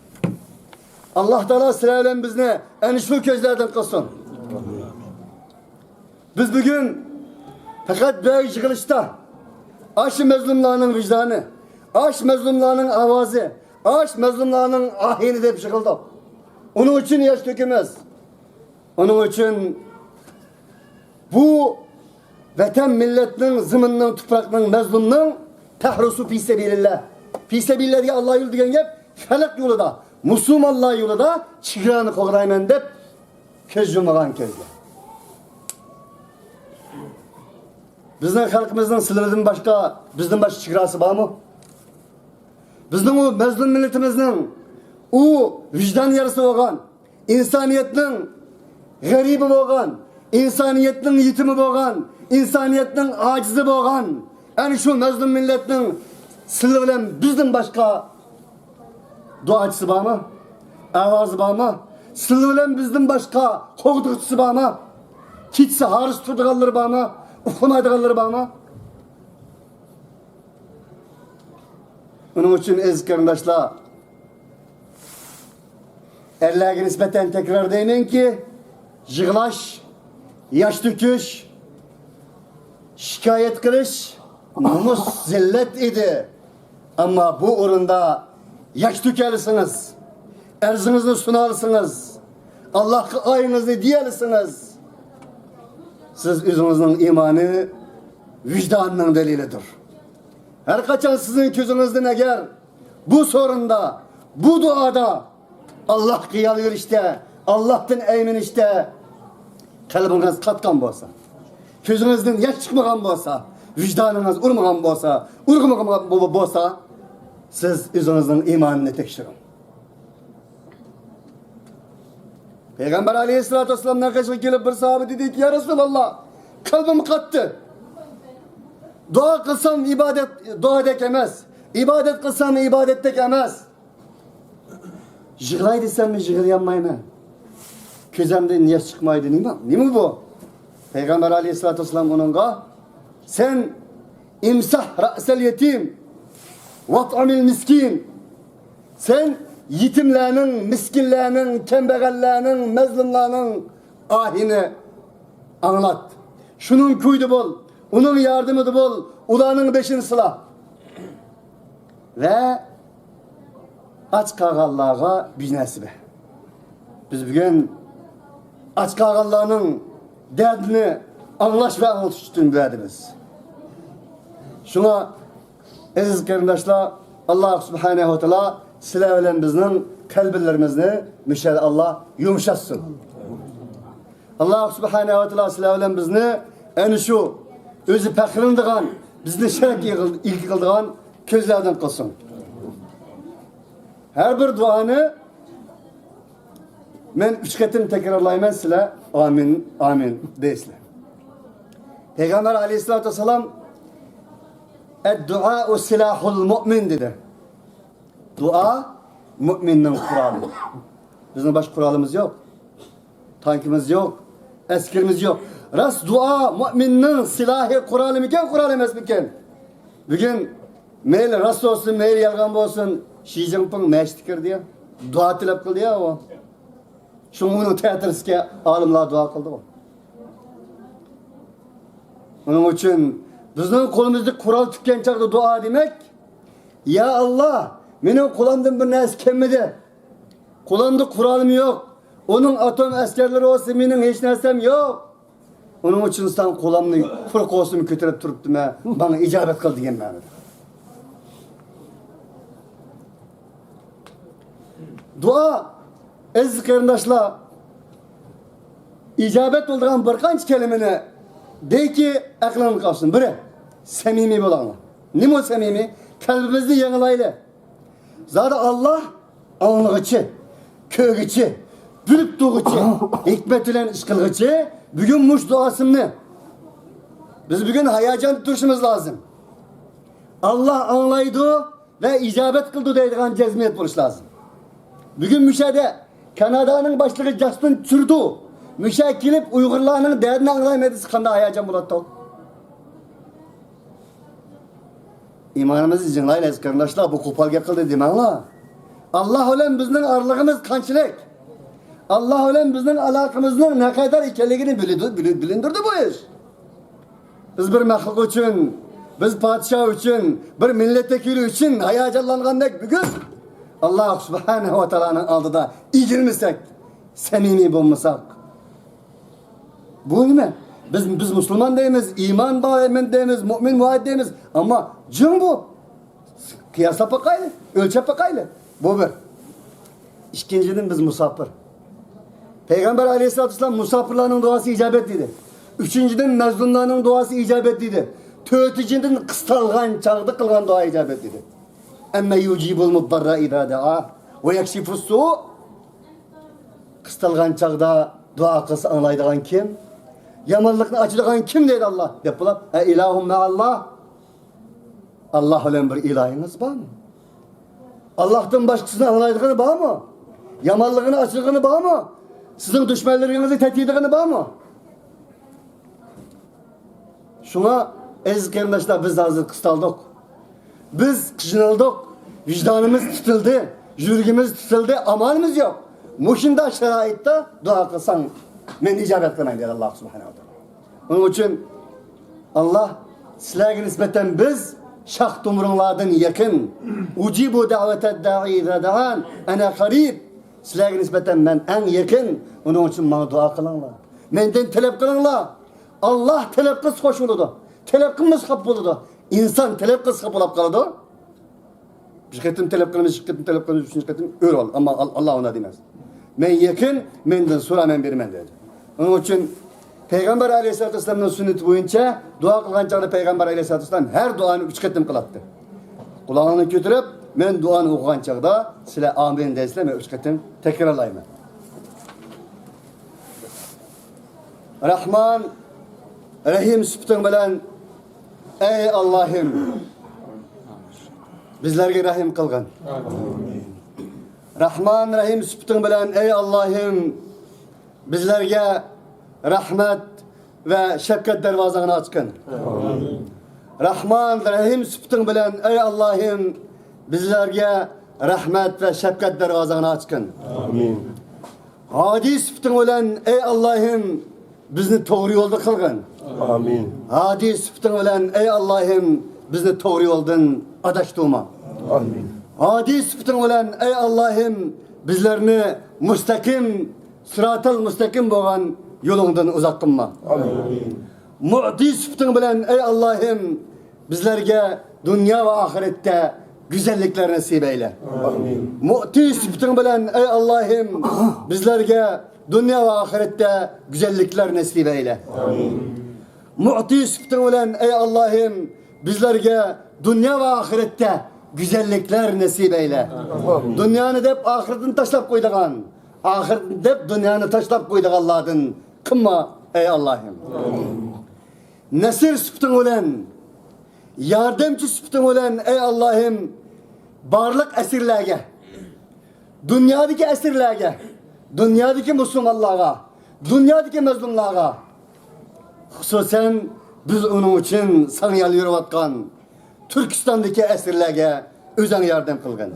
ئاللاھ تائالا سىلەر بىلەن بىزنى ئەنە شۇ كۆزلەردىن قىلسۇن. بىز بۈگۈن پەقەت بىر يىغىلىشتا ئاشۇ مەزلۇملارنىڭ ۋىجدانى، ئاشۇ مەزلۇملارنىڭ ئاۋازى، ئاشۇ مەزلۇملارنىڭ ئاھىنى دەپ يىغىلدۇق. ئۇنىڭ ئۈچۈن ياش تۆكىمىز. ئۇنىڭ ئۈچۈن بۇ ۋەتەن، مىللەتنىڭ، زېمىننىڭ، تۇپراقنىڭ، مەزلۇمنىڭ تەھرۇسۇ فى سەبىلىللا. فى سەبىلىللا دېگەن ئاللا يولى دېگەن گەپ، خەلق يولىدا، مۇسۇلمانلار يولىدا چېگرانى قوغدايمەن دەپ كۆز يۇمغان كۆزلەر. بىزنىڭ خەلقىمىزنىڭ سىلىدىن باشقا، بىزدىن باشقا چېگراسى بارمۇ؟ بىزنىڭ ئۇ مەزلۇم مىللىتىمىزنىڭ ئۇ ۋىجدان يارىسى بولغان، ئىنسانىيەتنىڭ غېرىبى بولغان، ئىنسانىيەتنىڭ يېتىمى بولغان، ئىنسانىيەتنىڭ ئاجىزى بولغان، ئەنە شۇ مەزلۇم مىللەتنىڭ سىلى بىلەن بىزدىن باشقا دۇئاچىسى بارمۇ؟ ئاۋازى بارمۇ؟ سىلى بىلەن بىزدىن باشقا قوغدىغۇچىسى بارمۇ؟ كېچىسى ھارىسى تۇرىدىغانلىرى بارمۇ؟ ئۇخلىمايدىغانلىرى بارمۇ؟ ئۇنىڭ ئۈچۈن، ئەزىز قېرىنداشلار، ئەرلەرگە نىسبەتەن تەكرار دەيمەنكى، يىغلاش ياش تۆكۈش، شىكايەت قىلىش نومۇس، زىللەت ئىدى. ئەمما بۇ ئورۇندا ياش تۆكەلىسىڭىز، ئەرزىڭىزنى سۇنالىسىڭىز، ئاللاھقا ئايىڭىزنى دېيەلىسىڭىز، سىز ئۆزىڭىزنىڭ ئىمانى، ۋىجدانىنىڭ دەلىلىدۇر. ھەر قاچان سىزنىڭ كۆزىڭىزدىن ئەگەر بۇ سورۇندا، بۇ دۇئادا، ئاللاھقا يالۋۇرۇشتا، ئاللاھتىن ئەيمىنىشتە قەلبىڭىز قاتقان بولسا، كۆزىڭىزدىن ياش چىقمىغان بولسا، ۋىجدانىڭىز ئۇرمىغان بولسا، ئۇرغۇمىغان بو-، بولسا، سىز ئۆزىڭىزنىڭ ئىمانىنى تەكشۈرۈڭ. پەيغەمبەر ئەلەيھىسسالاتۇ ۋەسسالامنىڭ قېشىغا كېلىپ بىر ساھابە دېدىكى، يا رەسۇلاللا، قەلبىم قاتتى. دۇئا قىلسام ئىبادەت دۇئادەك ئەمەس، ئىبادەت قىلسام ئىبادەتتەك ئەمەس. يىغلاي دېسەممۇ يىغلىيالمايمەن. كۆزۈمدىن ياش چىقمايدۇ. نېمە، نېمە بۇ؟ پەيغەمبەر ئەلەيھىسسالاتۇ ۋەسسالام ئۇنىڭغا، سەن ئىمساھ رەسەل يەتىم، ۋەتئىمىل مىسكىن. سەن يېتىملەرنىڭ، مىسكىنلەرنىڭ، كەمبەغەللەرنىڭ، مەزلۇملارنىڭ ئاھىنى ئاڭلات. شۇنىڭ كويىدا بول، ئۇنىڭ ياردىمىدا بول، ئۇلارنىڭ بېشىنى سىلا. ۋە ئاچ قالغانلارغا بىر نەرسە بەر. بىز بۈگۈن ئاچ قالغانلارنىڭ دەردىنى ئاڭلاش ۋە ئاڭلىتىش ئۈچۈن بۇ يەردە بىز. شۇڭا ئەزىز قېرىنداشلار، ئاللا سۇبھانەھۇ ۋە تائالا سىلەر بىلەن بىزنىڭ قەلبلىرىمىزنى مۇشۇ يەردە ئاللا يۇمشاتسۇن. ئاللا سۇبھانەھۇ ۋە تائالا سىلەر بىلەن بىزنى ئەنە شۇ ئۆزى پەخىرلىنىدىغان، بىزنى شەرەپكە ئىگە قىلىدىغان كۆزلەردىن قىلسۇن. ھەر بىر دۇئانى مەن ئۈچ قېتىم تەكرارلايمەن، سىلەر ئامىن، ئامىن دەيسىلەر. پەيغەمبەر ئەلەيھىسسالاتۇ ۋەسسالام، «ئەددۇئائۇ سىلاھۇل مۇئمىن» دېدى. دۇئا مۇئمىننىڭ قورالى. بىزنىڭ باشقا قورالىمىز يوق. تانكىمىز يوق، ئەسكىرىمىز يوق. راست دۇئا مۇئمىننىڭ سىلاھى، قورالىمىكەن، قورال ئەمەسمىكەن؟ بۈگۈن مەيلى راست بولسۇن، مەيلى يالغان بولسۇن، شى جىنپىڭ مەسچىتكە كىردى يا، دۇئا تىلەپ قىلدى يا ئۇ. شۇڭا ئۇنىڭ تەتۈرىسىگە ئالىملار دۇئا قىلدىغۇ. ئۇنىڭ ئۈچۈن بىزنىڭ قولىمىزدىكى قورال تۈگىگەن چاغدا دۇئا دېمەك، يا ئاللا، مېنىڭ قولۇمدىن بىر نەرسە كەلمىدى. قولۇمدا قورالىم يوق. ئۇنىڭ ئاتوم ئەسكەرلىرى بولسا، مېنىڭ ھېچ نەرسەم يوق. ئۇنىڭ ئۈچۈن سەن قولۇمنى قۇرۇق بولسىمۇ كۆتۈرۈپ تۇرۇپتىمەن، ماڭا ئىجابەت قىل دېگەن مەنىدە. دۇئا، ئەزىز قېرىنداشلار، ئىجابەت بولىدىغان بىر قانچە كەلىمىنى دەيكى، ئەقلىڭلار قالسۇن. بىرى، سەمىمىي بولۇڭلار. نېمە ئۇ سەمىمىي؟ قەلبىمىزنى يېڭىلايلى. زادى ئاللا ئاڭلىغۇچى، كۆرگۈچى، بىلىپ تۇرغۇچى، ھېكمەت بىلەن ئىش قىلغۇچى. بۈگۈن مۇشۇ دۇئاسىمنى بىز بۈگۈن ھاياجاندا تۇرۇشىمىز لازىم. ئاللا ئاڭلايدۇ ۋە ئىجابەت قىلىدۇ دەيدىغان جەزمىيەت بولۇش لازىم. بۈگۈن مۇشۇ يەردە كانادانىڭ باشلىقى جاستىن ترۇدو مۇشۇ يەرگە كېلىپ ئۇيغۇرلارنىڭ دەردىنى ئاڭلايمەن دېسە قانداق ھاياجان بولاتتۇق؟ ئىمانىمىزنى جىڭلايلى ئەزىز قېرىنداشلار، بۇ قوپال گەپ قىلدى دېمەڭلار. ئاللا بىلەن بىزنىڭ ئارىلىقىمىز قانچىلىك؟ ئاللا بىلەن بىزنىڭ ئالاقىمىزنىڭ نەقەدەر ئىكەنلىكىنى بىلىدۇ-، بىلىندۈردى بۇ ئىش. بىز بىر مەخلۇق ئۈچۈن، بىز پادىشاھ ئۈچۈن، بىر مىللەت ۋەكىلى ئۈچۈن ھاياجانلانغاندەك بۈگۈن ئاللا سۇبھانەھۇ ۋە تائالانىڭ ئالدىدا ئېگىلمىسەك، سەمىمىي بولمىساق، بۇ نېمە؟ بىز، بىز مۇسۇلمان دەيمىز، ئىمان بار دەيمىز، مۇئمىن مۇئاھىد دەيمىز، ئەمما جىڭ بۇ. قىياسلاپ باقايلى، ئۆلچەپ باقايلى. بۇ بىر. ئىككىنچىدىن، بىز مۇساپىر. پەيغەمبەر ئەلەيھىسسالاتۇ ۋەسسالام مۇساپىرلارنىڭ دۇئاسى ئىجابەت دېدى. ئۈچىنچىدىن، مەزلۇملارنىڭ دۇئاسى ئىجابەت دېدى. تۆتىنچىدىن، قىستالغان چاغدا قىلغان دۇئا ئىجابەت دېدى. ئەممەن يۇجىبۇل مۇزتەررە ئىزا دەئا ۋە يەكشىفۇس سۇ. قىستالغان چاغدا دۇئا قىلسا ئاڭلايدىغان كىم؟ يامانلىقنى ئاچىدىغان كىم دەيدۇ ئاللا دەپ بولۇپ، ئە ئىلاھۇم مەئەللا. ئاللا بىلەن بىر ئىلاھىڭىز بارمۇ؟ ئاللاھتىن باشقىسىنى ئاڭلايدىغىنى بارمۇ؟ يامانلىقىنى ئاچىدىغىنى بارمۇ؟ سىزنىڭ دۈشمەنلىرىڭىزنى تېتىيدىغىنى بارمۇ؟ شۇڭا، ئەزىز قېرىنداشلار، بىز ھازىر قىستالدۇق. بىز قىينالدۇق. ۋىجدانىمىز تۇتۇلدى. يۈرىكىمىز تۇتۇلدى. ئامالىمىز يوق. مۇشۇنداق شارائىتتا دۇئا قىلساڭ، مەن ئىجابەت قىلىمەن دېدى ئاللا سۇبھانەھۇ ۋە تائالا. ئۇنىڭ ئۈچۈن ئاللا سىلەرگە نىسبەتەن بىز شاخ تومۇرۇڭلاردىن يېقىن، ئۇجىبۇ دەۋەتەد دائى ئىزا دەئان، ئەنە قەرىب. سىلەرگە نىسبەتەن مەن ئەڭ يېقىن، ئۇنىڭ ئۈچۈن ماڭا دۇئا قىلىڭلار. مەندىن تەلەپ قىلىڭلار. ئاللا تەلەپ قىلسا خوش بولىدۇ. تەلەپ قىلمىسا خاپا بولىدۇ. ئىنسان تەلەپ قىلسا خاپا بولۇپ قالىدۇ. بىر قېتىم تەلەپ قىلىمىز، ئىككى قېتىم تەلەپ قىلىمىز، ئۈچىنچى قېتىم ئۆرۈۋال. ئەمما ئال-، ئاللا ئۇنداق دېمەس. مەن يېقىن، مەندىن سورا، مەن بېرىمەن دەيدۇ. ئۇنىڭ ئۈچۈن پەيغەمبەر ئەلەيھىسسالاتۇ ۋەسسالامنىڭ سۈننىتى بويىچە دۇئا قىلغان چاغدا پەيغەمبەر ئەلەيھىسسالاتۇ ۋەسسالام ھەر دۇئانى ئۈچ قېتىم قىلاتتى. قۇلاقلىرىنى كۆتۈرۈپ، مەن دۇئانى ئوقۇغان چاغدا سىلەر ئامىن دەيسىلەر، مەن ئۈچ قېتىم تەكرارلايمەن. رەھمان، رەھىم سۈپىتىڭ بىلەن، ئەي ئاللاھىم، بىزلەرگە رەھىم قىلغىن. رەھمان، رەھىم سۈپىتىڭ بىلەن، ئەي ئاللاھىم، بىزلەرگە رەھمەت ۋە شەپقەت دەرۋازاڭنى ئاچقىن. رەھمان، رەھىم سۈپىتىڭ بىلەن، ئەي ئاللاھىم، بىزلەرگە رەھمەت ۋە شەپقەت دەرۋازاڭنى ئاچقىن. ئامىن. ھادى سۈپىتىڭ بىلەن، ئەي ئاللاھىم، بىزنى توغرا يولدا قىلغىن. ئامىن. ھادى سۈپىتىڭ بىلەن، ئەي ئاللاھىم، بىزنى توغرا يولدىن ئاداشتۇرما. ئامىن. ھادى سۈپىتىڭ بىلەن، ئەي ئاللاھىم، بىزلەرنى مۇستەقىم، سىراتىل مۇستەقىم بولغان يولۇڭدىن ئۇزاق قىلما. ئامىن. مۇئتى سۈپىتىڭ بىلەن، ئەي ئاللاھىم، بىزلەرگە دۇنيا ۋە ئاخىرەتتە گۈزەللىكلەر نېسىپ ئەيلە. ئامىن. مۇئتى سۈپىتىڭ بىلەن، ئەي ئاللاھىم، بىزلەرگە دۇنيا ۋە ئاخىرەتتە گۈزەللىكلەر نېسىپ ئەيلە. ئامىن. مۇئتى سۈپىتىڭ بىلەن، ئەي ئاللاھىم، بىزلەرگە دۇنيا ۋە ئاخىرەتتە گۈزەللىكلەر نېسىپ ئەيلە. ئامىن. دۇنيانى دەپ ئاخىرەتنى تاشلاپ قويىدىغان، ئاخىرەتنى دەپ دۇنيانى تاشلاپ قويىدىغانلاردىن قىلما، ئەي ئاللاھىم. ئامىن. نەسىر سۈپىتىڭ بىلەن، ياردەمچى سۈپىتىڭ بىلەن، ئەي ئاللاھىم، بارلىق ئەسىرلەرگە، دۇنيادىكى ئەسىرلەرگە، دۇنيادىكى مۇسۇلمانلارغا، دۇنيادىكى مەزلۇملارغا، خۇسۇسەن بىز ئۇنىڭ ئۈچۈن ساڭا يالۋۇرۇۋاتقان تۈركىستاندىكى ئەسىرلەرگە ئۆزەڭ ياردەم قىلغىن.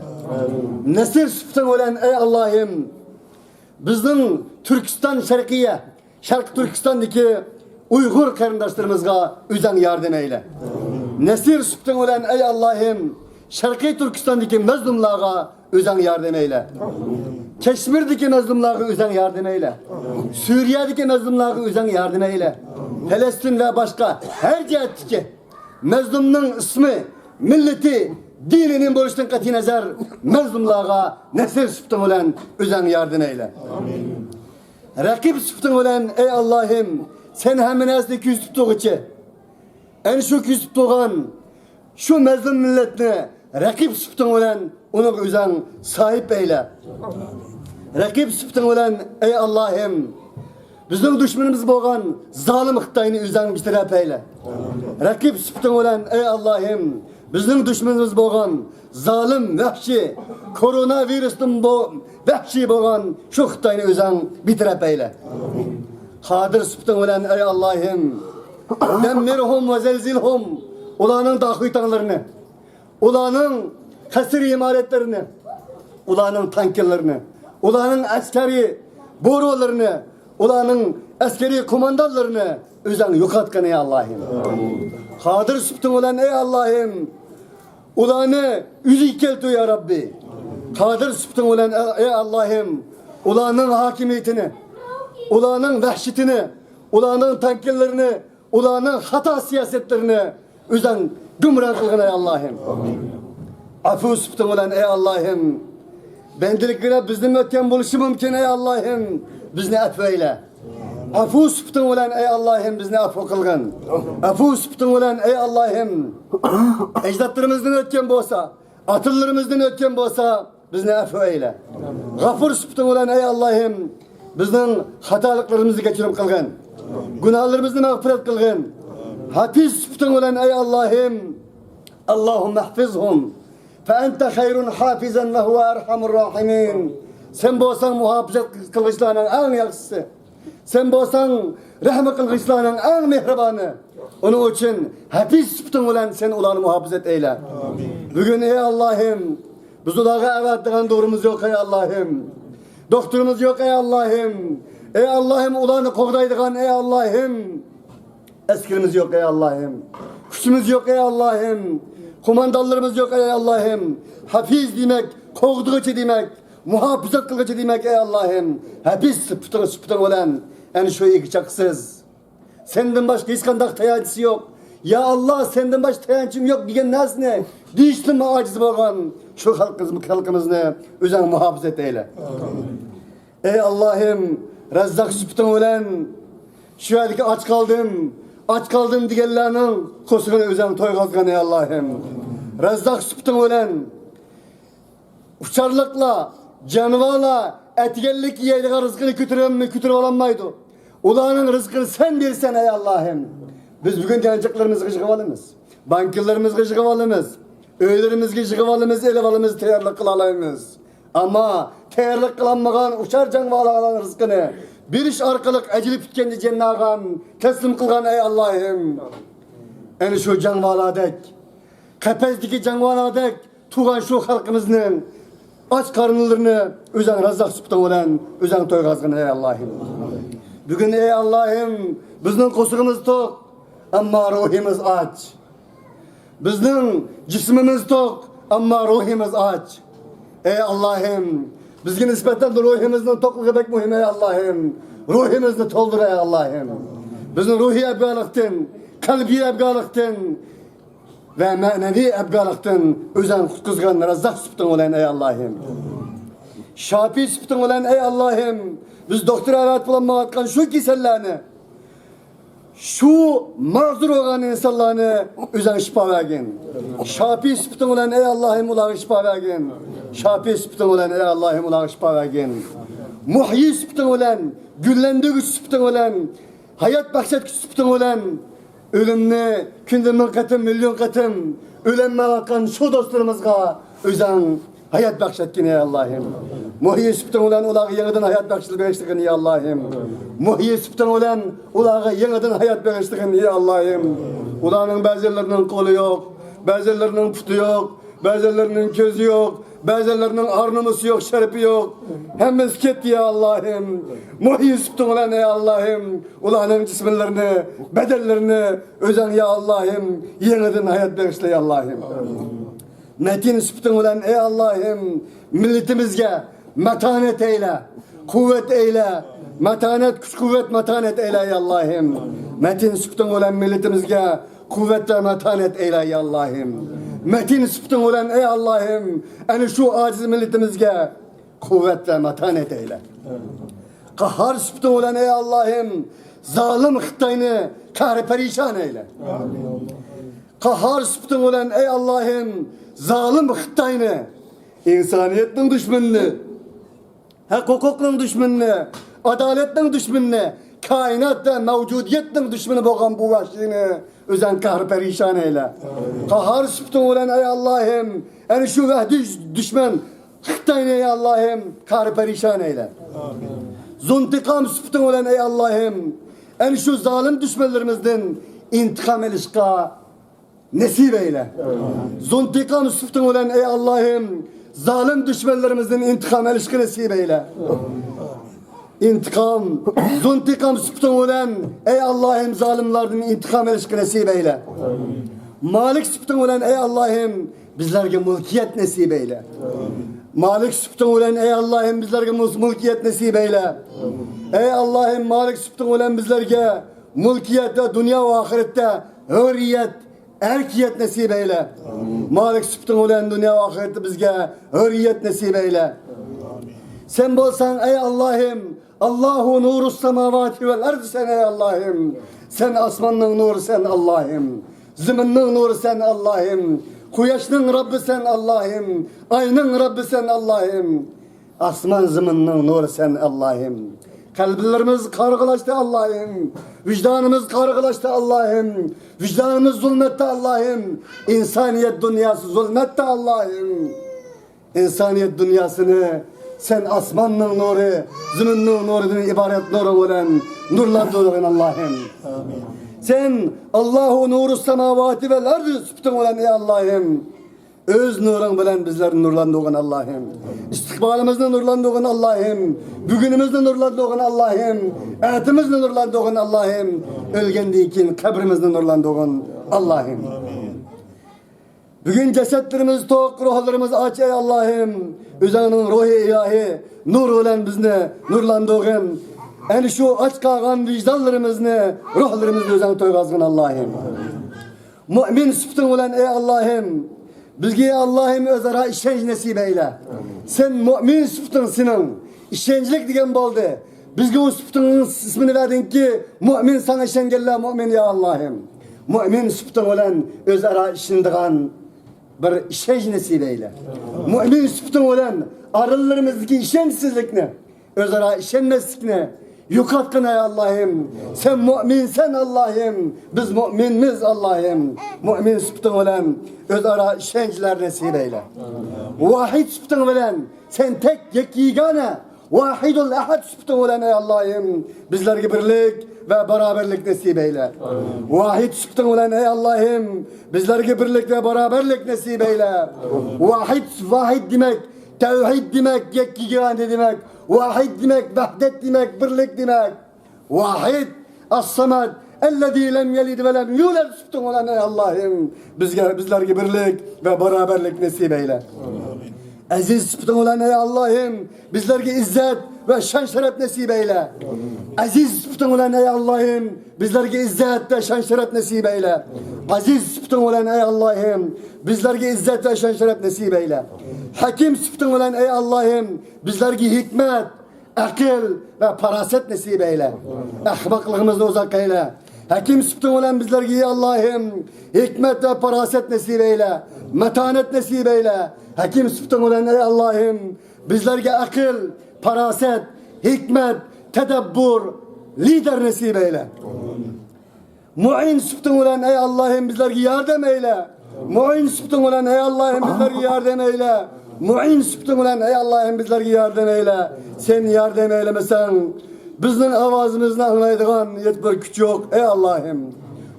نەسىر سۈپىتىڭ بىلەن، ئەي ئاللاھىم، بىزنىڭ تۈركىستان شەرقىيە، شەرقىي تۈركىستاندىكى ئۇيغۇر قېرىنداشلىرىمىزغا ئۆزەڭ ياردەم ئەيلە. نەسىر سۈپىتىڭ بىلەن، ئەي ئاللاھىم، شەرقىي تۈركىستاندىكى مەزلۇملارغا ئۆزەڭ ياردەم ئەيلە. كەشمىردىكى مەزلۇملارغا ئۆزەڭ ياردەم ئەيلە. سۈرىيەدىكى مەزلۇملارغا ئۆزەڭ ياردەم ئەيلە. پەلەستىن ۋە باشقا ھەر جەھەتتىكى مەزلۇمنىڭ ئىسمى، مىللىتى، دىنى نېمە بولۇشىدىن قەتئىينەزەر، مەزلۇملارغا نەسىر سۈپىتىڭ بىلەن ئۆزەڭ ياردەم ئەيلە. رەقىب سۈپىتىڭ بىلەن، ئەي ئاللاھىم، سەن ھەممە نەرسىنى كۆزىتىپ تۇرغۇچى. ئەنە شۇ كۆزىتىپ تۇرغان شۇ مەزلۇم مىللەتنى رەقىب سۈپىتىڭ بىلەن ئۇنىڭغا ئۆزەڭ ساھىب ئەيلە. رەقىب سۈپىتىڭ بىلەن، ئەي ئاللاھىم، بىزنىڭ دۈشمىنىمىز بولغان زالىم خىتاينى ئۆزەڭ بىتەرەپ ئەيلە. رەقىب سۈپىتىڭ بىلەن، ئەي ئاللاھىم، بىزنىڭ دۈشمىنىمىز بولغان زالىم، ۋەھشىي، كورونا ۋىرۇستىن بو-، ۋەھشىي بولغان شۇ خىتاينى ئۆزەڭ بىتەرەپ ئەيلە. قادىر سۈپىتىڭ بىلەن، ئەي ئاللاھىم، دەممىرھۇم ۋە زەلزىلھۇم، ئۇلارنىڭ داخۇيتاڭلىرىنى، ئۇلارنىڭ قەسىر ئىمارەتلىرىنى، ئۇلارنىڭ تانكىلىرىنى، ئۇلارنىڭ ئەسكەرىي بورۇلىرىنى، ئۇلارنىڭ ئەسكەرىي قوماندانلىرىنى ئۆزەڭ يوقاتقىن، ئەي ئاللاھىم. قادىر سۈپىتىڭ بىلەن، ئەي ئاللاھىم، ئۇلارنى ئۆزىگە كەلتۈر، يا رەببى. قادىر سۈپىتىڭ بىلەن، ئەي ئاللاھىم، ئۇلارنىڭ ھاكىمىيىتىنى، ئۇلارنىڭ ۋەھشىتىنى، ئۇلارنىڭ تانكىلىرىنى، ئۇلارنىڭ خاتا سىياسەتلىرىنى ئۆزەڭ گۇمران قىلغىن، ئەي ئاللاھىم. ئەپۇ سۈپىتىڭ بىلەن، ئەي ئاللاھىم، بەندىلىكىڭدە بىزنىمۇ ئۆتكەن بولۇشى مۇمكىن، ئەي ئاللاھىم، بىزنى ئەپۇ ئەيلە. ئەپۇ سۈپىتىڭ بىلەن، ئەي ئاللاھىم، بىزنى ئەپۇ قىلغىن. ئەپۇ سۈپىتىڭ بىلەن، ئەي ئاللاھىم، ئەجدادلىرىمىزدىن ئۆتكەن بولسا، ئاتىلىرىمىزدىن ئۆتكەن بولسا، بىزنى ئەپۇ ئەيلە. غەفۇر سۈپىتىڭ بىلەن، ئەي ئاللاھىم، بىزنىڭ خاتالىقلىرىمىزنى كەچۈرۈم قىلغىن. گۇناھلىرىمىزنى مەغپىرەت قىلغىن. ھاپىز سۈپىتىڭ بىلەن، ئەي ئاللاھىم، اللهم احفظهم فأنت خير حافظا وهو أرحم الراحمين. سەن بولساڭ مۇھاپىزەت قىلغۇچىلارنىڭ ئەڭ ياخشىسى. سەن بولساڭ رەھمەت قىلغۇچىلارنىڭ ئەڭ مېھرىبانى. ئۇنىڭ ئۈچۈن ھەپىز سۈپىتىڭ بىلەن سەن ئۇلارنى مۇھاپىزەت ئەيلە. بۈگۈن، ئەي ئاللاھىم، بىز ئۇلارغا ئەۋەتىدىغان دورىمىز يوق، ئەي ئاللاھىم. دوختۇرىمىز يوق، ئەي ئاللاھىم. ئەي ئاللاھىم، ئۇلارنى قوغدايدىغان، ئەي ئاللاھىم، ئەسكىرىمىز يوق، ئەي ئاللاھىم. كۈچىمىز يوق، ئەي ئاللاھىم. قوماندانلىرىمىز يوق، ئەي ئاللاھىم. ھەپىز دېمەك، قوغدىغۇچى دېمەك، مۇھاپىزەت قىلغۇچى دېمەك، ئەي ئاللاھىم. ھەپىز سۈپىتىڭ، سۈپىتىڭ بىلەن ئەنە شۇ ئىگە چاقسىز. سەندىن باشقا ھېچقانداق تايانچىسى يوق. يا ئاللا، سەندىن باشقا تايانچىم يوق دېگەن نەرسىنى دېيىشتىنمۇ ئاجىز بولغان شۇ خەلقىمىز-، خەلقىمىزنى ئۆزۈڭ مۇھاپىزەت ئەيلە. ئەي ئاللاھىم، رەززاق سۈپىتىڭ بىلەن شۇ يەردىكى ئاچ قالدىم، ئاچ قالدىم دېگەنلەرنىڭ قورسىقىنى ئۆزۈڭ تويغۇزغىن، ئەي ئاللاھىم. رەززاق سۈپىتىڭ بىلەن ئۇچارلىقلار، جانىۋارلار ئەتىگەنلىك يەيدىغان رىزقىنى كۆتۈرەلمەي، كۆتۈرۈۋالالمايدۇ. ئۇلارنىڭ رىزقىنى سەن بېرىسەن، ئەي ئاللاھىم. بىز بۈگۈن يانچۇقلىرىمىزغا يىغىۋالىمىز، بانكىلىرىمىزغا يىغىۋالىمىز، ئۆيلىرىمىزگە يىغىۋالىمىز، ئېلىۋالىمىز، تەييارلىق قىلالايمىز. ئەمما تەييارلىق قىلالمىغان ئۇچار جانىۋارلارنىڭ رىزقىنى بېرىش ئارقىلىق ئەجىلى پۈتكەندە جەنناغان تەسلىم قىلغان، ئەي ئاللاھىم. ئەنە شۇ جانىۋارلاردەك، قەپەستىكى جانىۋارلاردەك تۇغان شۇ خەلقىمىزنىڭ ئاچ قارنلىرىنى ئۆزۈڭ رازاق سۈپىتىڭ بىلەن ئۆزۈڭ تويغۇزغىن، ئەي ئاللاھىم. بۈگۈن، ئەي ئاللاھىم، بىزنىڭ قورسىقىمىز توق، ئەمما روھىمىز ئاچ. بىزنىڭ جىسمىمىز توق، ئەمما روھىمىز ئاچ. ئەي ئاللاھىم، بىزگە نىسبەتەن روھىمىزنىڭ توقلۇقى بەك مۇھىم، ئەي ئاللاھىم. روھىمىزنى تولدۇر، ئەي ئاللاھىم. بىزنى روھىي ئەبگالىقتىن، قەلبىي ئەبگالىقتىن، ۋە مەنىۋى ئەبگالىقتىن ئۆزۈڭ قۇتقۇزغىن رازاق سۈپىتىڭ بىلەن، ئەي ئاللاھىم. شاپىي سۈپىتىڭ بىلەن، ئەي ئاللاھىم، بىز دوختۇر ئەۋەت بولالمايۋاتقان شۇ كېسەللەرنى، شۇ مەزۇر بولغان ئىنسانلارنى ئۆزۈڭ شىپا بەرگىن. شاپىي سۈپىتىڭ بىلەن، ئەي ئاللاھىم، ئۇلارغا شىپا بەرگىن. شاپىي سۈپىتىڭ بىلەن، ئەي ئاللاھىم، ئۇلارغا شىپا بەرگىن. مۇھيىي سۈپىتىڭ بىلەن، گۈللەندۈرگۈچى سۈپىتىڭ بىلەن، ھايات بەخش ئەتكۈچى سۈپىتىڭ بىلەن ئۆلۈمنى كۈندە مىڭ قېتىم، مىليون قېتىم ئۆلەلمەيۋاتقان شۇ دوستلىرىمىزغا ئۆزۈڭ ھايات بەخش ئەتكىن، يا ئاللاھىم. مۇھيىي سۈپىتىڭ بىلەن ئۇلارغا يېڭىدىن ھايات بەخش بېغىشلىغىن، يا ئاللاھىم. مۇھيىي سۈپىتىڭ بىلەن ئۇلارغا يېڭىدىن ھايات بېغىشلىغىن، يا ئاللاھىم. ئۇلارنىڭ بەزىلىرىنىڭ قولى يوق، بەزىلىرىنىڭ پۇتى يوق، بەزىلىرىنىڭ كۆزى يوق، بەزىلىرىنىڭ ئار-نومۇسى يوق، شەرىپى يوق. ھەممىسى كەتتى، يا ئاللاھىم. مۇھيىي سۈپىتىڭ بىلەن، ئەي ئاللاھىم، ئۇلارنىڭ جىسىملىرىنى، بەدەنلىرىنى ئۆزۈڭ، يا ئاللاھىم، يېڭىدىن ھايات بېغىشلا، يا ئاللاھىم. مەتىن سۈپىتىڭ بىلەن، ئەي ئاللاھىم، مىللىتىمىزگە ماتانەت ئەيلە، قۇۋۋەت ئەيلە، ماتانەت، كۈچ-قۇۋۋەت، ماتانەت ئەيلە، يا ئاللاھىم. مەتىن سۈپىتىڭ بىلەن مىللىتىمىزگە قۇۋۋەت ۋە ماتانەت ئەيلە، يا ئاللاھىم. مەتىن سۈپىتىڭ بىلەن، ئەي ئاللاھىم، ئەنە شۇ ئاجىز مىللىتىمىزگە قۇۋۋەت ۋە ماتانەت ئەيلە. قاھار سۈپىتىڭ بىلەن، ئەي ئاللاھىم، زالىم خىتاينى قەھرى پەرىشان ئەيلە. قاھار سۈپىتىڭ بىلەن، ئەي ئاللاھىم، زالىم خىتاينى، ئىنسانىيەتنىڭ دۈشمىنىنى، ھەق-ھوقۇقنىڭ دۈشمىنىنى، ئادالەتنىڭ دۈشمىنىنى، كائىنات ۋە مەۋجۇدىيەتنىڭ دۈشمىنى بولغان بۇ ۋەھشىينى ئۆزۈڭ قەھرى پەرىشان ئەيلە. قاھار سۈپىتىڭ بىلەن، ئەي ئاللاھىم، ئەنە شۇ ۋەھشىي دۈشمەن خىتاينى، ئەي ئاللاھىم، قەھرى پەرىشان ئەيلە. زۇنتىقام سۈپىتىڭ بىلەن، ئەي ئاللاھىم، ئەنە شۇ زالىم دۈشمەنلىرىمىزدىن ئىنتىقام ئېلىشقا نېسىپ ئەيلە. زۇنتىقام سۈپىتىڭ بىلەن، ئەي ئاللاھىم، زالىم دۈشمەنلىرىمىزدىن ئىنتىقام ئېلىشقا نېسىپ ئەيلە. ئىنتىقام، زۇنتىقام سۈپىتىڭ بىلەن، ئەي ئاللاھىم، زالىملاردىن ئىنتىقام ئېلىشقا نېسىپ ئەيلە. مالىك سۈپىتىڭ بىلەن، ئەي ئاللاھىم، بىزلەرگە مۇلكىيەت نېسىپ ئەيلە. مالىك سۈپىتىڭ بىلەن، ئەي ئاللاھىم، بىزلەرگە مۇس-، مۇلكىيەت نېسىپ ئەيلە. ئەي ئاللاھىم، مالىك سۈپىتىڭ بىلەن بىزلەرگە مۇلكىيەت ۋە دۇنيا ۋە ئاخىرەتتە ھۆرىيەت، ئەركىيەت نېسىپ ئەيلە. مالىك سۈپىتىڭ بىلەن دۇنيا ۋە ئاخىرەتتە بىزگە ھۆرىيەت نېسىپ ئەيلە. سەن بولساڭ، ئەي ئاللاھىم، ئاللاھۇ نۇرۇس ساماۋاتى ۋەل ئەرز سەن، ئەي ئاللاھىم. سەن ئاسماننىڭ نۇرى سەن، ئاللاھىم. زېمىننىڭ نۇرى سەن، ئاللاھىم. قۇياشنىڭ رەببى سەن، ئاللاھىم. ئاينىڭ رەببى سەن، ئاللاھىم. ئاسمان زېمىننىڭ نۇرى سەن، ئاللاھىم. قەلبلىرىمىز قارىغىلاشتى، ئاللاھىم. ۋىجدانىمىز قارىغىلاشتى، ئاللاھىم. ۋىجدانىمىز زۇلمەتتە، ئاللاھىم. ئىنسانىيەت دۇنياسى زۇلمەتتە، ئاللاھىم. ئىنسانىيەت دۇنياسىنى سەن ئاسماننىڭ نۇرى، زېمىننىڭ نۇرىدىن ئىبارەت نۇرۇڭ بىلەن نۇرلاندۇرغىن، ئاللاھىم. سەن ئاللاھۇ نۇرۇس ساماۋاتى ۋەل ئەرز سۈپىتىڭ بىلەن، ئەي ئاللاھىم، ئۆز نۇرۇڭ بىلەن بىزلەرنى نۇرلاندۇرغىن ئاللاھىم. ئىستىقبالىمىزنى نۇرلاندۇرغىن ئاللاھىم. بۈگۈنىمىزنى نۇرلاندۇرغىن ئاللاھىم. ئەتىمىزنى نۇرلاندۇرغىن ئاللاھىم. ئۆلگەندىن كېيىن قەبرىمىزنى نۇرلاندۇرغىن ئاللاھىم. بۈگۈن جەسەتلىرىمىز توق، روھلىرىمىز ئاچ، ئەي ئاللاھىم. ئۆزۈڭنىڭ روھى ئىلاھى نۇر بىلەن بىزنى نۇرلاندۇرغىن. ئەنە شۇ ئاچ قالغان ۋىجدانلىرىمىزنى، روھلىرىمىزنى ئۆزۈڭ تويغۇزغىن ئاللاھىم. مۆمىن سۈپىتىڭ بىلەن، ئەي ئاللاھىم، بىزگە، ئەي ئاللاھىم، ئۆزئارا ئىشەنچ نېسىپ ئەيلە. سەن مۆمىن سۈپىتىڭ سېنىڭ، ئىشەنچلىك دېگەن بولدى. بىزگە ئۇ سۈپىتىڭنىڭ ئىسمىنى بەردىڭكى، مۆمىن، ساڭا ئىشەنگەنلەر مۆمىن، يا ئاللاھىم. مۆمىن سۈپىتىڭ بىلەن ئۆزئارا ئىشىنىدىغان بىر ئىشەنچ نېسىپ ئەيلە. مۆمىن سۈپىتىڭ بىلەن ئارىلىرىمىزدىكى ئىشەنچسىزلىكنى، ئۆزئارا ئىشەنمەسلىكنى يوقاتقىن، ئەي ئاللاھىم. سەن مۆمىنسەن ئاللاھىم، بىز مۆمىنمىز ئاللاھىم. مۆمىن سۈپىتىڭ بىلەن ئۆزئارا ئىشەنچلەر نېسىپ ئەيلە. ۋاھىد سۈپىتىڭ بىلەن، سەن تەك يەككە يېگانە، ۋاھىدۇل ئەھەد سۈپىتىڭ بىلەن، ئەي ئاللاھىم، بىزلەرگە بىرلىك ۋە باراۋەرلىك نېسىپ ئەيلە. ۋاھىد سۈپىتىڭ بىلەن، ئەي ئاللاھىم، بىزلەرگە بىرلىك ۋە باراۋەرلىك نېسىپ ئەيلە. ۋاھىد، ۋاھىد دېمەك، تەۋھىد دېمەك، يەككە يېگانە دېمەك. ۋاھىد دېمەك، ۋەھدەت دېمەك، بىرلىك دېمەك. ۋاھىد، ئەس-سەمەد، ئەللەزى لەم يەلىد ۋە لەم يۇلەد سۈپىتىڭ بىلەن، ئەي ئاللاھىم، بىزگە، بىزلەرگە بىرلىك ۋە باراۋەرلىك نېسىپ ئەيلە. ئەزىز سۈپىتىڭ بىلەن، ئەي ئاللاھىم، بىزلەرگە ئىززەت ۋە شان-شەرەپ نېسىپ ئەيلە. ئەزىز سۈپىتىڭ بىلەن، ئەي ئاللاھىم، بىزلەرگە ئىززەت ۋە شان-شەرەپ نېسىپ ئەيلە. ئەزىز سۈپىتىڭ بىلەن، ئەي ئاللاھىم، بىزلەرگە ئىززەت ۋە شان-شەرەپ نېسىپ ئەيلە. ھەكىم سۈپىتىڭ بىلەن، ئەي ئاللاھىم، بىزلەرگە ھېكمەت، ئەقىل ۋە پاراسەت نېسىپ ئەيلە. ئەخمەقلىقىمىزنى ئۇزاق ئەيلە. ھەكىم سۈپىتىڭ بىلەن بىزلەرگە، ئەي ئاللاھىم، ھېكمەت ۋە پاراسەت نېسىپ ئەيلە. ماتانەت نېسىپ ئەيلە. ھەكىم سۈپىتىڭ بىلەن، ئەي ئاللاھىم، بىزلەرگە ئەقىل، پاراسەت، ھېكمەت، تەدەببۇر، لىدەر نېسىپ ئەيلە. مۇئىن سۈپىتىڭ بىلەن، ئەي ئاللاھىم، بىزلەرگە ياردەم ئەيلە. مۇئىن سۈپىتىڭ بىلەن، ئەي ئاللاھىم، بىزلەرگە ياردەم ئەيلە. مۇئىن سۈپىتىڭ بىلەن، ئەي ئاللاھىم، بىزلەرگە ياردەم ئەيلە. سەن ياردەم ئەيلىمىسەڭ، بىزنىڭ ئاۋازىمىزنى ئاڭلايدىغان ھېچ بىر كۈچ يوق، ئەي ئاللاھىم.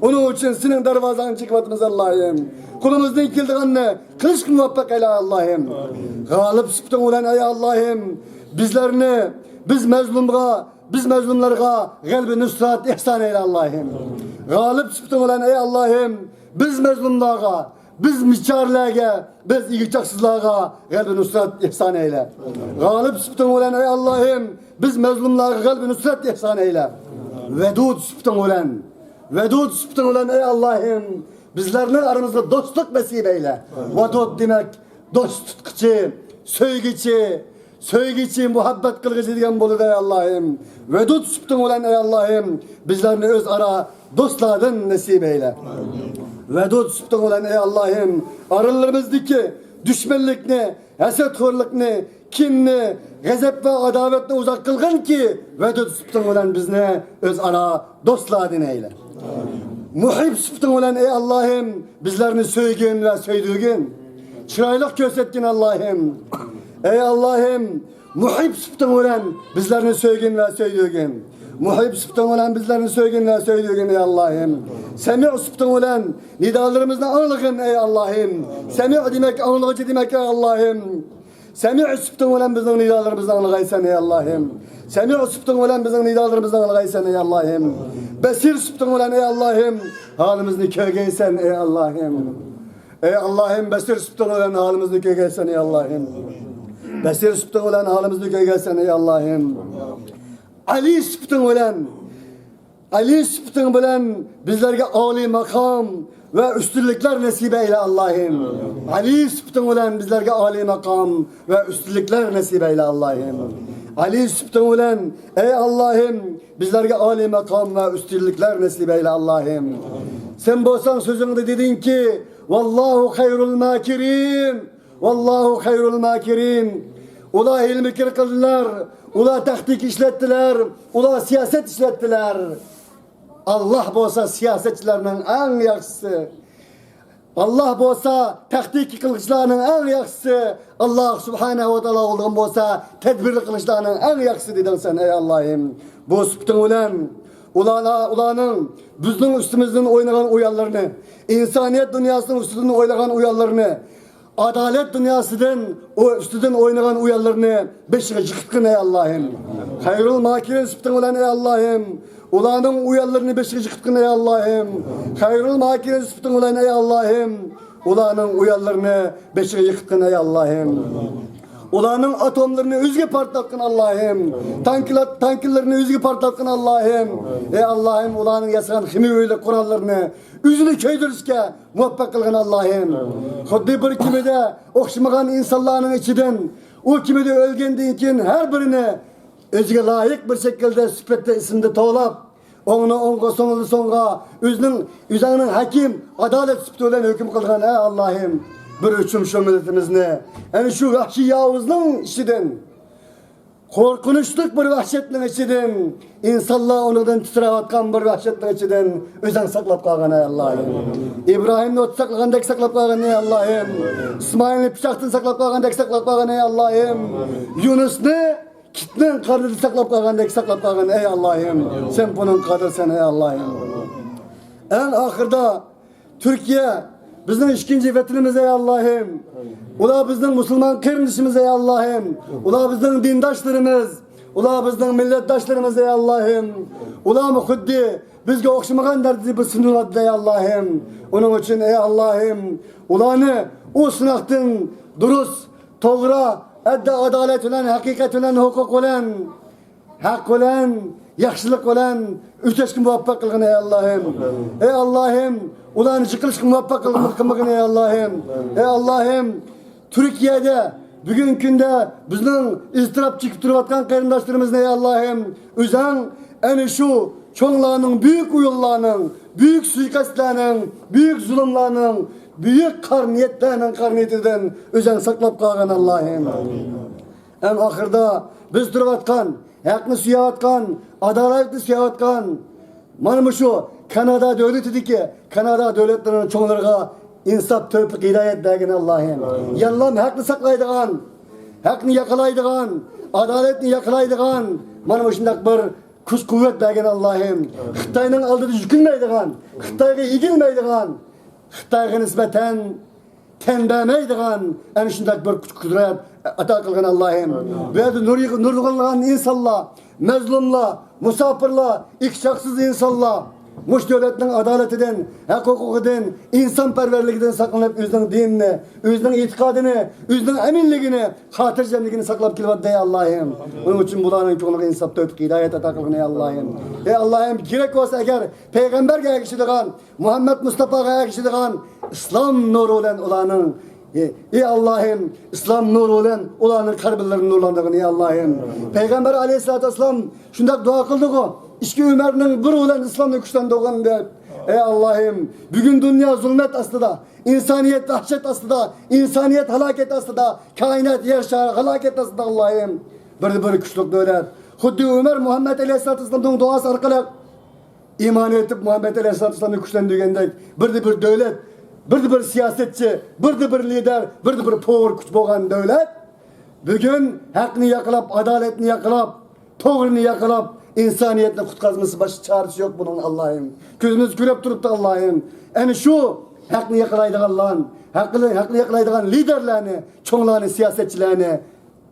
ئۇنىڭ ئۈچۈن سېنىڭ دەرۋازاڭنى چېكىۋاتىمىز، ئاللاھىم. قولىمىزدىن كېلىدىغاننى قىلىشقا مۇۋەپپەق ئەيلە، ئاللاھىم. غالىب سۈپىتىڭ بىلەن، ئەي ئاللاھىم، بىزلەرنى، بىز مەزلۇمغا، بىز مەزلۇملارغا غەلىبە نۇسرەت ئېھسان ئەيلە، ئاللاھىم. غالىب سۈپىتىڭ بىلەن، ئەي ئاللاھىم، بىز مەزلۇملارغا، بىز بىچارىلەرگە، بىز ئىگە-چاقسىزلارغا غەلىبە نۇسرەت ئېھسان ئەيلە. غالىب سۈپىتىڭ بىلەن، ئەي ئاللاھىم، بىز مەزلۇملارغا غەلىبە نۇسرەت ئېھسان ئەيلە. ۋەدۇد سۈپىتىڭ بىلەن، ۋەدۇد سۈپىتىڭ بىلەن، ئەي ئاللاھىم، بىزلەرنىڭ ئارىمىزدا دوستلۇق نېسىپ ئەيلە. ۋەدۇد دېمەك، دوست تۇتقۇچى، سۆيگۈچى، سۆيگۈچى، مۇھەببەت قىلغۇچى دېگەن بولىدۇ، ئەي ئاللاھىم. ۋەدۇد سۈپىتىڭ بىلەن، ئەي ئاللاھىم، بىزلەرنى ئۆزئارا دوستلاردىن نېسىپ ئەيلە. ۋەدۇد سۈپىتىڭ بىلەن، ئەي ئاللاھىم، ئارىلىرىمىزدىكى دۈشمەنلىكنى، ھەسەتخورلۇقنى، كىننى، غەزەپ ۋە ئاداۋەتنى ئۇزاق قىلغىنكى، ۋەدۇد سۈپىتىڭ بىلەن بىزنى ئۆزئارا دوستلاردىن ئەيلە. مۇھىب سۈپىتىڭ بىلەن، ئەي ئاللاھىم، بىزلەرنى سۆيگىن ۋە سۆيدۈرگىن. چىرايلىق كۆرسەتكىن، ئاللاھىم. ئەي ئاللاھىم، مۇھىب سۈپىتىڭ بىلەن بىزلەرنى سۆيگىن ۋە سۆيدۈرگىن. مۇھىب سۈپىتىڭ بىلەن بىزلەرنى سۆيگىن ۋە سۆيدۈرگىن، ئەي ئاللاھىم. سەمىئ سۈپىتىڭ بىلەن نىدالىرىمىزنى ئاڭلىغىن، ئەي ئاللاھىم. سەمىئ دېمەك، ئاڭلىغۇچى دېمەك، ئەي ئاللاھىم. سەمىئ سۈپىتىڭ بىلەن بىزنىڭ نىدالىرىمىزنى ئاڭلىغايسەن، ئەي ئاللاھىم. سەمىئ سۈپىتىڭ بىلەن بىزنىڭ نىدالىرىمىزنى ئاڭلىغايسەن، ئەي ئاللاھىم. بەسىر سۈپىتىڭ بىلەن، ئەي ئاللاھىم، ھالىمىزنى كۆرگەيسەن، ئەي ئاللاھىم. ئەي ئاللاھىم، بەسىر سۈپىتىڭ بىلەن ھالىمىزنى كۆرگەيسەن، ئەي ئاللاھىم. بەسىر سۈپىتىڭ بىلەن ھالىمىزنى كۆرگەيسەن، ئەي ئاللاھىم. ئەلى سۈپىتىڭ بىلەن، ئەلى سۈپىتىڭ بىلەن بىزلەرگە ئالىي ماقام ۋە ئۈستۈنلۈكلەر نېسىپ ئەيلە، ئاللاھىم. ئەلى سۈپىتىڭ بىلەن بىزلەرگە ئالىي ماقام ۋە ئۈستۈنلۈكلەر نېسىپ ئەيلە، ئاللاھىم. ئەلى سۈپىتىڭ بىلەن، ئەي ئاللاھىم، بىزلەرگە ئالىي ماقام ۋە ئۈستۈنلۈكلەر نېسىپ ئەيلە، ئاللاھىم. سەن بولساڭ سۆزۈڭدە دېدىڭكى، ۋاللاھۇ خەيرۇل ماكىرىن. ۋاللاھۇ خەيرۇل ماكىرىن. ئۇلار ھىيلە-مىكىر قىلدىلار، ئۇلار تاكتىكا ئىشلەتتىلەر، ئۇلار سىياسەت ئىشلەتتىلەر. ئاللاھ بولسا سىياسەتچىلەرنىڭ ئەڭ ياخشىسى. ئاللاھ بولسا تاكتىكا قىلغۇچىلارنىڭ ئەڭ ياخشىسى. ئاللاھ سۇبھانەھۇ ۋە تائالا بولغان بولسا تەدبىرلىك قىلغۇچىلارنىڭ ئەڭ ياخشىسى دېدىڭ سەن، ئەي ئاللاھىم. بۇ سۈپىتىڭ بىلەن ئۇلار، ئۇلارنىڭ بىزنىڭ ئۈستىمىزدىن ئوينىغان ئويۇنلىرىنى، ئىنسانىيەت دۇنياسىنىڭ ئۈستىدىن ئوينىغان ئويۇنلىرىنى، ئادالەت دۇنياسىدىن ئۇ ئۈستىدىن ئوينىغان ئۇيانلىرىنى بېشىغا يىقىتقىن، ئەي ئاللاھىم. خەيرۇل ماكىرىن سۈپىتىڭ بىلەن، ئەي ئاللاھىم، ئۇلارنىڭ ئۇيانلىرىنى بېشىغا يىقىتقىن، ئەي ئاللاھىم. خەيرۇل ماكىرىن سۈپىتىڭ بىلەن، ئەي ئاللاھىم، ئۇلارنىڭ ئۇيانلىرىنى بېشىغا يىقىتقىن، ئەي ئاللاھىم. ئۇلارنىڭ ئاتوملىرىنى ئۆزىگە پارتلاتقىن، ئاللاھىم. تانكىلار، تانكىلىرىنى ئۆزىگە پارتلاتقىن، ئاللاھىم. ئەي ئاللاھىم، ئۇلارنىڭ ياسىغان خىمىيەۋى قوراللىرىنى ئۆزىنى كۆيدۈرۈشكە مۇۋەپپەق قىلغىن، ئاللاھىم. خۇددى بىر كېمىدە ئوخشىمىغان ئىنسانلارنىڭ ئىچىدىن، ئۇ كېمىدە ئۆلگەندىن كېيىن ھەر بىرىنى ئۆزىگە لايىق بىر شەكىلدە سۈپەتتە ئىسىمدا توۋلاپ، ئوڭنى ئوڭغا، سوڭنى سوڭغا، ئۆزىنىڭ، ئۆزۈڭنىڭ ھەكىم، ئادالەت سۈپىتى بىلەن ھۆكۈم قىلغان، ئەي ئاللاھىم، بىر ئۆچۈم شۇ مىللىتىمىزنى ئەنە شۇ ۋەھشىي ياۋۇزنىڭ ئىچىدىن، قورقۇنچلۇق بىر ۋەھشەتنىڭ ئىچىدىن، ئىنسانلار ئۇنىڭدىن تىترەۋاتقان بىر ۋەھشەتنىڭ ئىچىدىن ئۆزۈڭ ساقلاپ قالغىن، ئەي ئاللاھىم. ئىبراھىمنى ئوتتا ساقلىغاندەك ساقلاپ قالغىن، ئەي ئاللاھىم. ئىسمائىلنى پىچاقتىن ساقلاپ قالغاندەك ساقلاپ قالغىن، ئەي ئاللاھىم. يۇنۇسنى كىتنىڭ قارنىدا ساقلاپ قالغاندەك ساقلاپ قالغىن، ئەي ئاللاھىم. سەن بۇنىڭ قادىرسەن، ئەي ئاللاھىم. ئەڭ ئاخىرىدا تۈركىيە بىزنىڭ ئىككىنچى ۋەتىنىمىز، ئەي ئاللاھىم. ئۇلار بىزنىڭ مۇسۇلمان قېرىندىشىمىز، ئەي ئاللاھىم. ئۇلار بىزنىڭ دىنداشلىرىمىز. ئۇلار بىزنىڭ مىللەتداشلىرىمىز، ئەي ئاللاھىم. ئۇلارمۇ خۇددى بىزگە ئوخشىمىغان دەرىجىدە بىر سىنىۋاتىدۇ، ئەي ئاللاھىم. ئۇنىڭ ئۈچۈن، ئەي ئاللاھىم، ئۇلارنى ئۇ سىناقتىن دۇرۇس، توغرا، ئەددى، ئادالەت بىلەن، ھەقىقەت بىلەن، ھوقۇق بىلەن، ھەق بىلەن، ياخشىلىق بىلەن ئۆتۈشكە مۇۋەپپەق قىلغىن، ئەي ئاللاھىم. ئەي ئاللاھىم، ئۇلارنى يىقىلىشقا مۇۋەپپەق قىلغىن، قىلمىغىن، ئەي ئاللاھىم. ئەي ئاللاھىم، تۈركىيەدە بۈگۈنكى كۈندە بىزنىڭ ئىزتىراپ چېكىپ تۇرۇۋاتقان قېرىنداشلىرىمىزنى، ئەي ئاللاھىم، ئۆزەڭ ئەنە شۇ چوڭلارنىڭ، بۈيۈك ئويۇنلارنىڭ، بۈيۈك سۇيىقەستلەرنىڭ، بۈيۈك زۇلۇملارنىڭ، بۈيۈك قارا نىيەتلەرنىڭ قارا نىيىتىدىن ئۆزەڭ ساقلاپ قالغىن، ئاللاھىم. ئەڭ ئاخىرىدا بىز تۇرۇۋاتقان، ھەقنى سۆيۈۋاتقان، ئادالەتنى سۆيۈۋاتقان، مانا مۇشۇ كانادا دۆلىتىدىكى، كانادا دۆلەتلىرىنىڭ چوڭلىرىغا ئىنساپ، تەۋپىق، ھىدايەت بەرگىن، ئاللاھىم. يەنىلا ھەقنى ساقلايدىغان، ھەقنى ياقىلايدىغان، ئادالەتنى ياقىلايدىغان، مانا مۇشۇنداق بىر كۈچ-قۇۋۋەت بەرگىن، ئاللاھىم. خىتاينىڭ ئالدىدا يۈكۈنمەيدىغان، خىتايغا ئېگىلمەيدىغان، خىتايغا نىسبەتەن تەن بەرمەيدىغان ئەنە شۇنداق بىر كۈچ-قۇدرەت ئاتا قىلغىن، ئاللاھىم. بۇ يەردە نۇر، نۇرغۇنلىغان ئىنسانلار، مەزلۇملار، مۇساپىرلار، ئىككى چاقسىز ئىنسانلار مۇشۇ دۆلەتنىڭ ئادالىتىدىن، ھەق ھوقۇقىدىن، ئىنسانپەرۋەرلىكىدىن ساقلىنىپ، ئۆزىنىڭ دىنىنى، ئۆزىنىڭ ئېتىقادىنى، ئۆزىنىڭ ئەمىنلىكىنى، خاتىرجەملىكىنى ساقلاپ كېلىۋاتىدۇ، ئەي ئاللاھىم. ئۇنىڭ ئۈچۈن بۇلارنىڭ كۆڭلىگە ئىنساپ، تەۋپىق، ھىدايەت ئاتا قىلغىن، ئەي ئاللاھىم. ئەي ئاللاھىم، كېرەك بولسا ئەگەر پەيغەمبەرگە ئەگىشىدىغان، مۇھەممەد مۇستاپاغا ئەگىشىدىغان ئىسلام نۇرى بىلەن ئۇلارنىڭ، ئى، ئى ئاللاھىم، ئىسلام نۇرى بىلەن ئۇلارنىڭ قەلبلىرىنى نۇرلاندۇرغىن، ئى ئاللاھىم. پەيغەمبەر ئەلەيھىسسالاتۇ ۋەسسالام شۇنداق دۇئا قىلدىغۇ، ئىككى ئۆمەرنىڭ بىرى بىلەن ئىسلامنى كۈچلەندۈرگىن دەپ. ئەي ئاللاھىم، بۈگۈن دۇنيا زۇلمەت ئاستىدا، ئىنسانىيەت ۋەھشەت ئاستىدا، ئىنسانىيەت ھالاكەت ئاستىدا، كائىنات يەر شارى ھالاكەت ئاستىدا، ئاللاھىم. بىردە بىر كۈچلۈك دۆلەت، خۇددى ئۆمەر مۇھەممەد ئەلەيھىسسالاتۇ ۋەسسالامنىڭ دۇئاسى ئارقىلىق ئىمان ئېيتىپ، مۇھەممەد ئەلەيھىسسالاتۇ ۋەسسالامنى كۈچلەندۈرگەندەك، بىردە بىر دۆلەت، بىردە بىر سىياسەتچى، بىردە بىر لىدەر، بىردە بىر پوۋېر كۈچ بولغان دۆلەت بۈگۈن ھەقنى ياقلاپ، ئادالەتنى ياقلاپ، توغرىنى ياقلاپ، ئىنسانىيەتنى قۇتقۇزمىسا باشقا چارىسى يوق بۇنىڭ، ئاللاھىم. كۆزىمىز كۆرۈپ تۇرۇپتۇ، ئاللاھىم. ئەنە شۇ ھەقنى ياقلايدىغانلار، ھەقنى، ھەقنى ياقلايدىغان لىدەرلەرنى، چوڭلارنى، سىياسەتچىلەرنى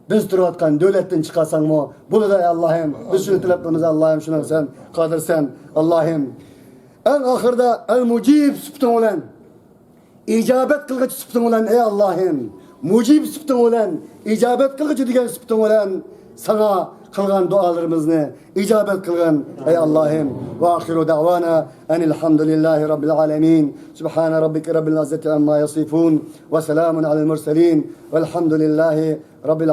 بىز تۇرۇۋاتقان دۆلەتتىن چىقارساڭمۇ بولىدۇ، ئەي ئاللاھىم. بىز شۇنى تەلەپ قىلىمىز، ئاللاھىم، شۇنىڭ سەن قادىرسەن، ئاللاھىم. ئەڭ ئاخىرىدا ئەل مۇجىب سۈپىتىڭ بىلەن، ئىجابەت قىلغۇچى سۈپىتىڭ بىلەن، ئەي ئاللاھىم، مۇجىب سۈپىتىڭ بىلەن، ئىجابەت قىلغۇچى دېگەن سۈپىتىڭ بىلەن ساڭا قىلغان دۇئالىرىمىزنى ئىجابەت قىلغىن، ئەي ئاللاھىم. ۋە ئاخىرۇ دەۋانا ئەنىل ھەمدۇلىللاھى رەببىل ئالەمىن. سۇبھانە رەببىكە رەببىل ئىززەتى ئەمما يەسىفۇن. ۋە سەلامۇن ئەلەل مۇرسەلىن. ۋەلھەمدۇلىللاھى رەببىل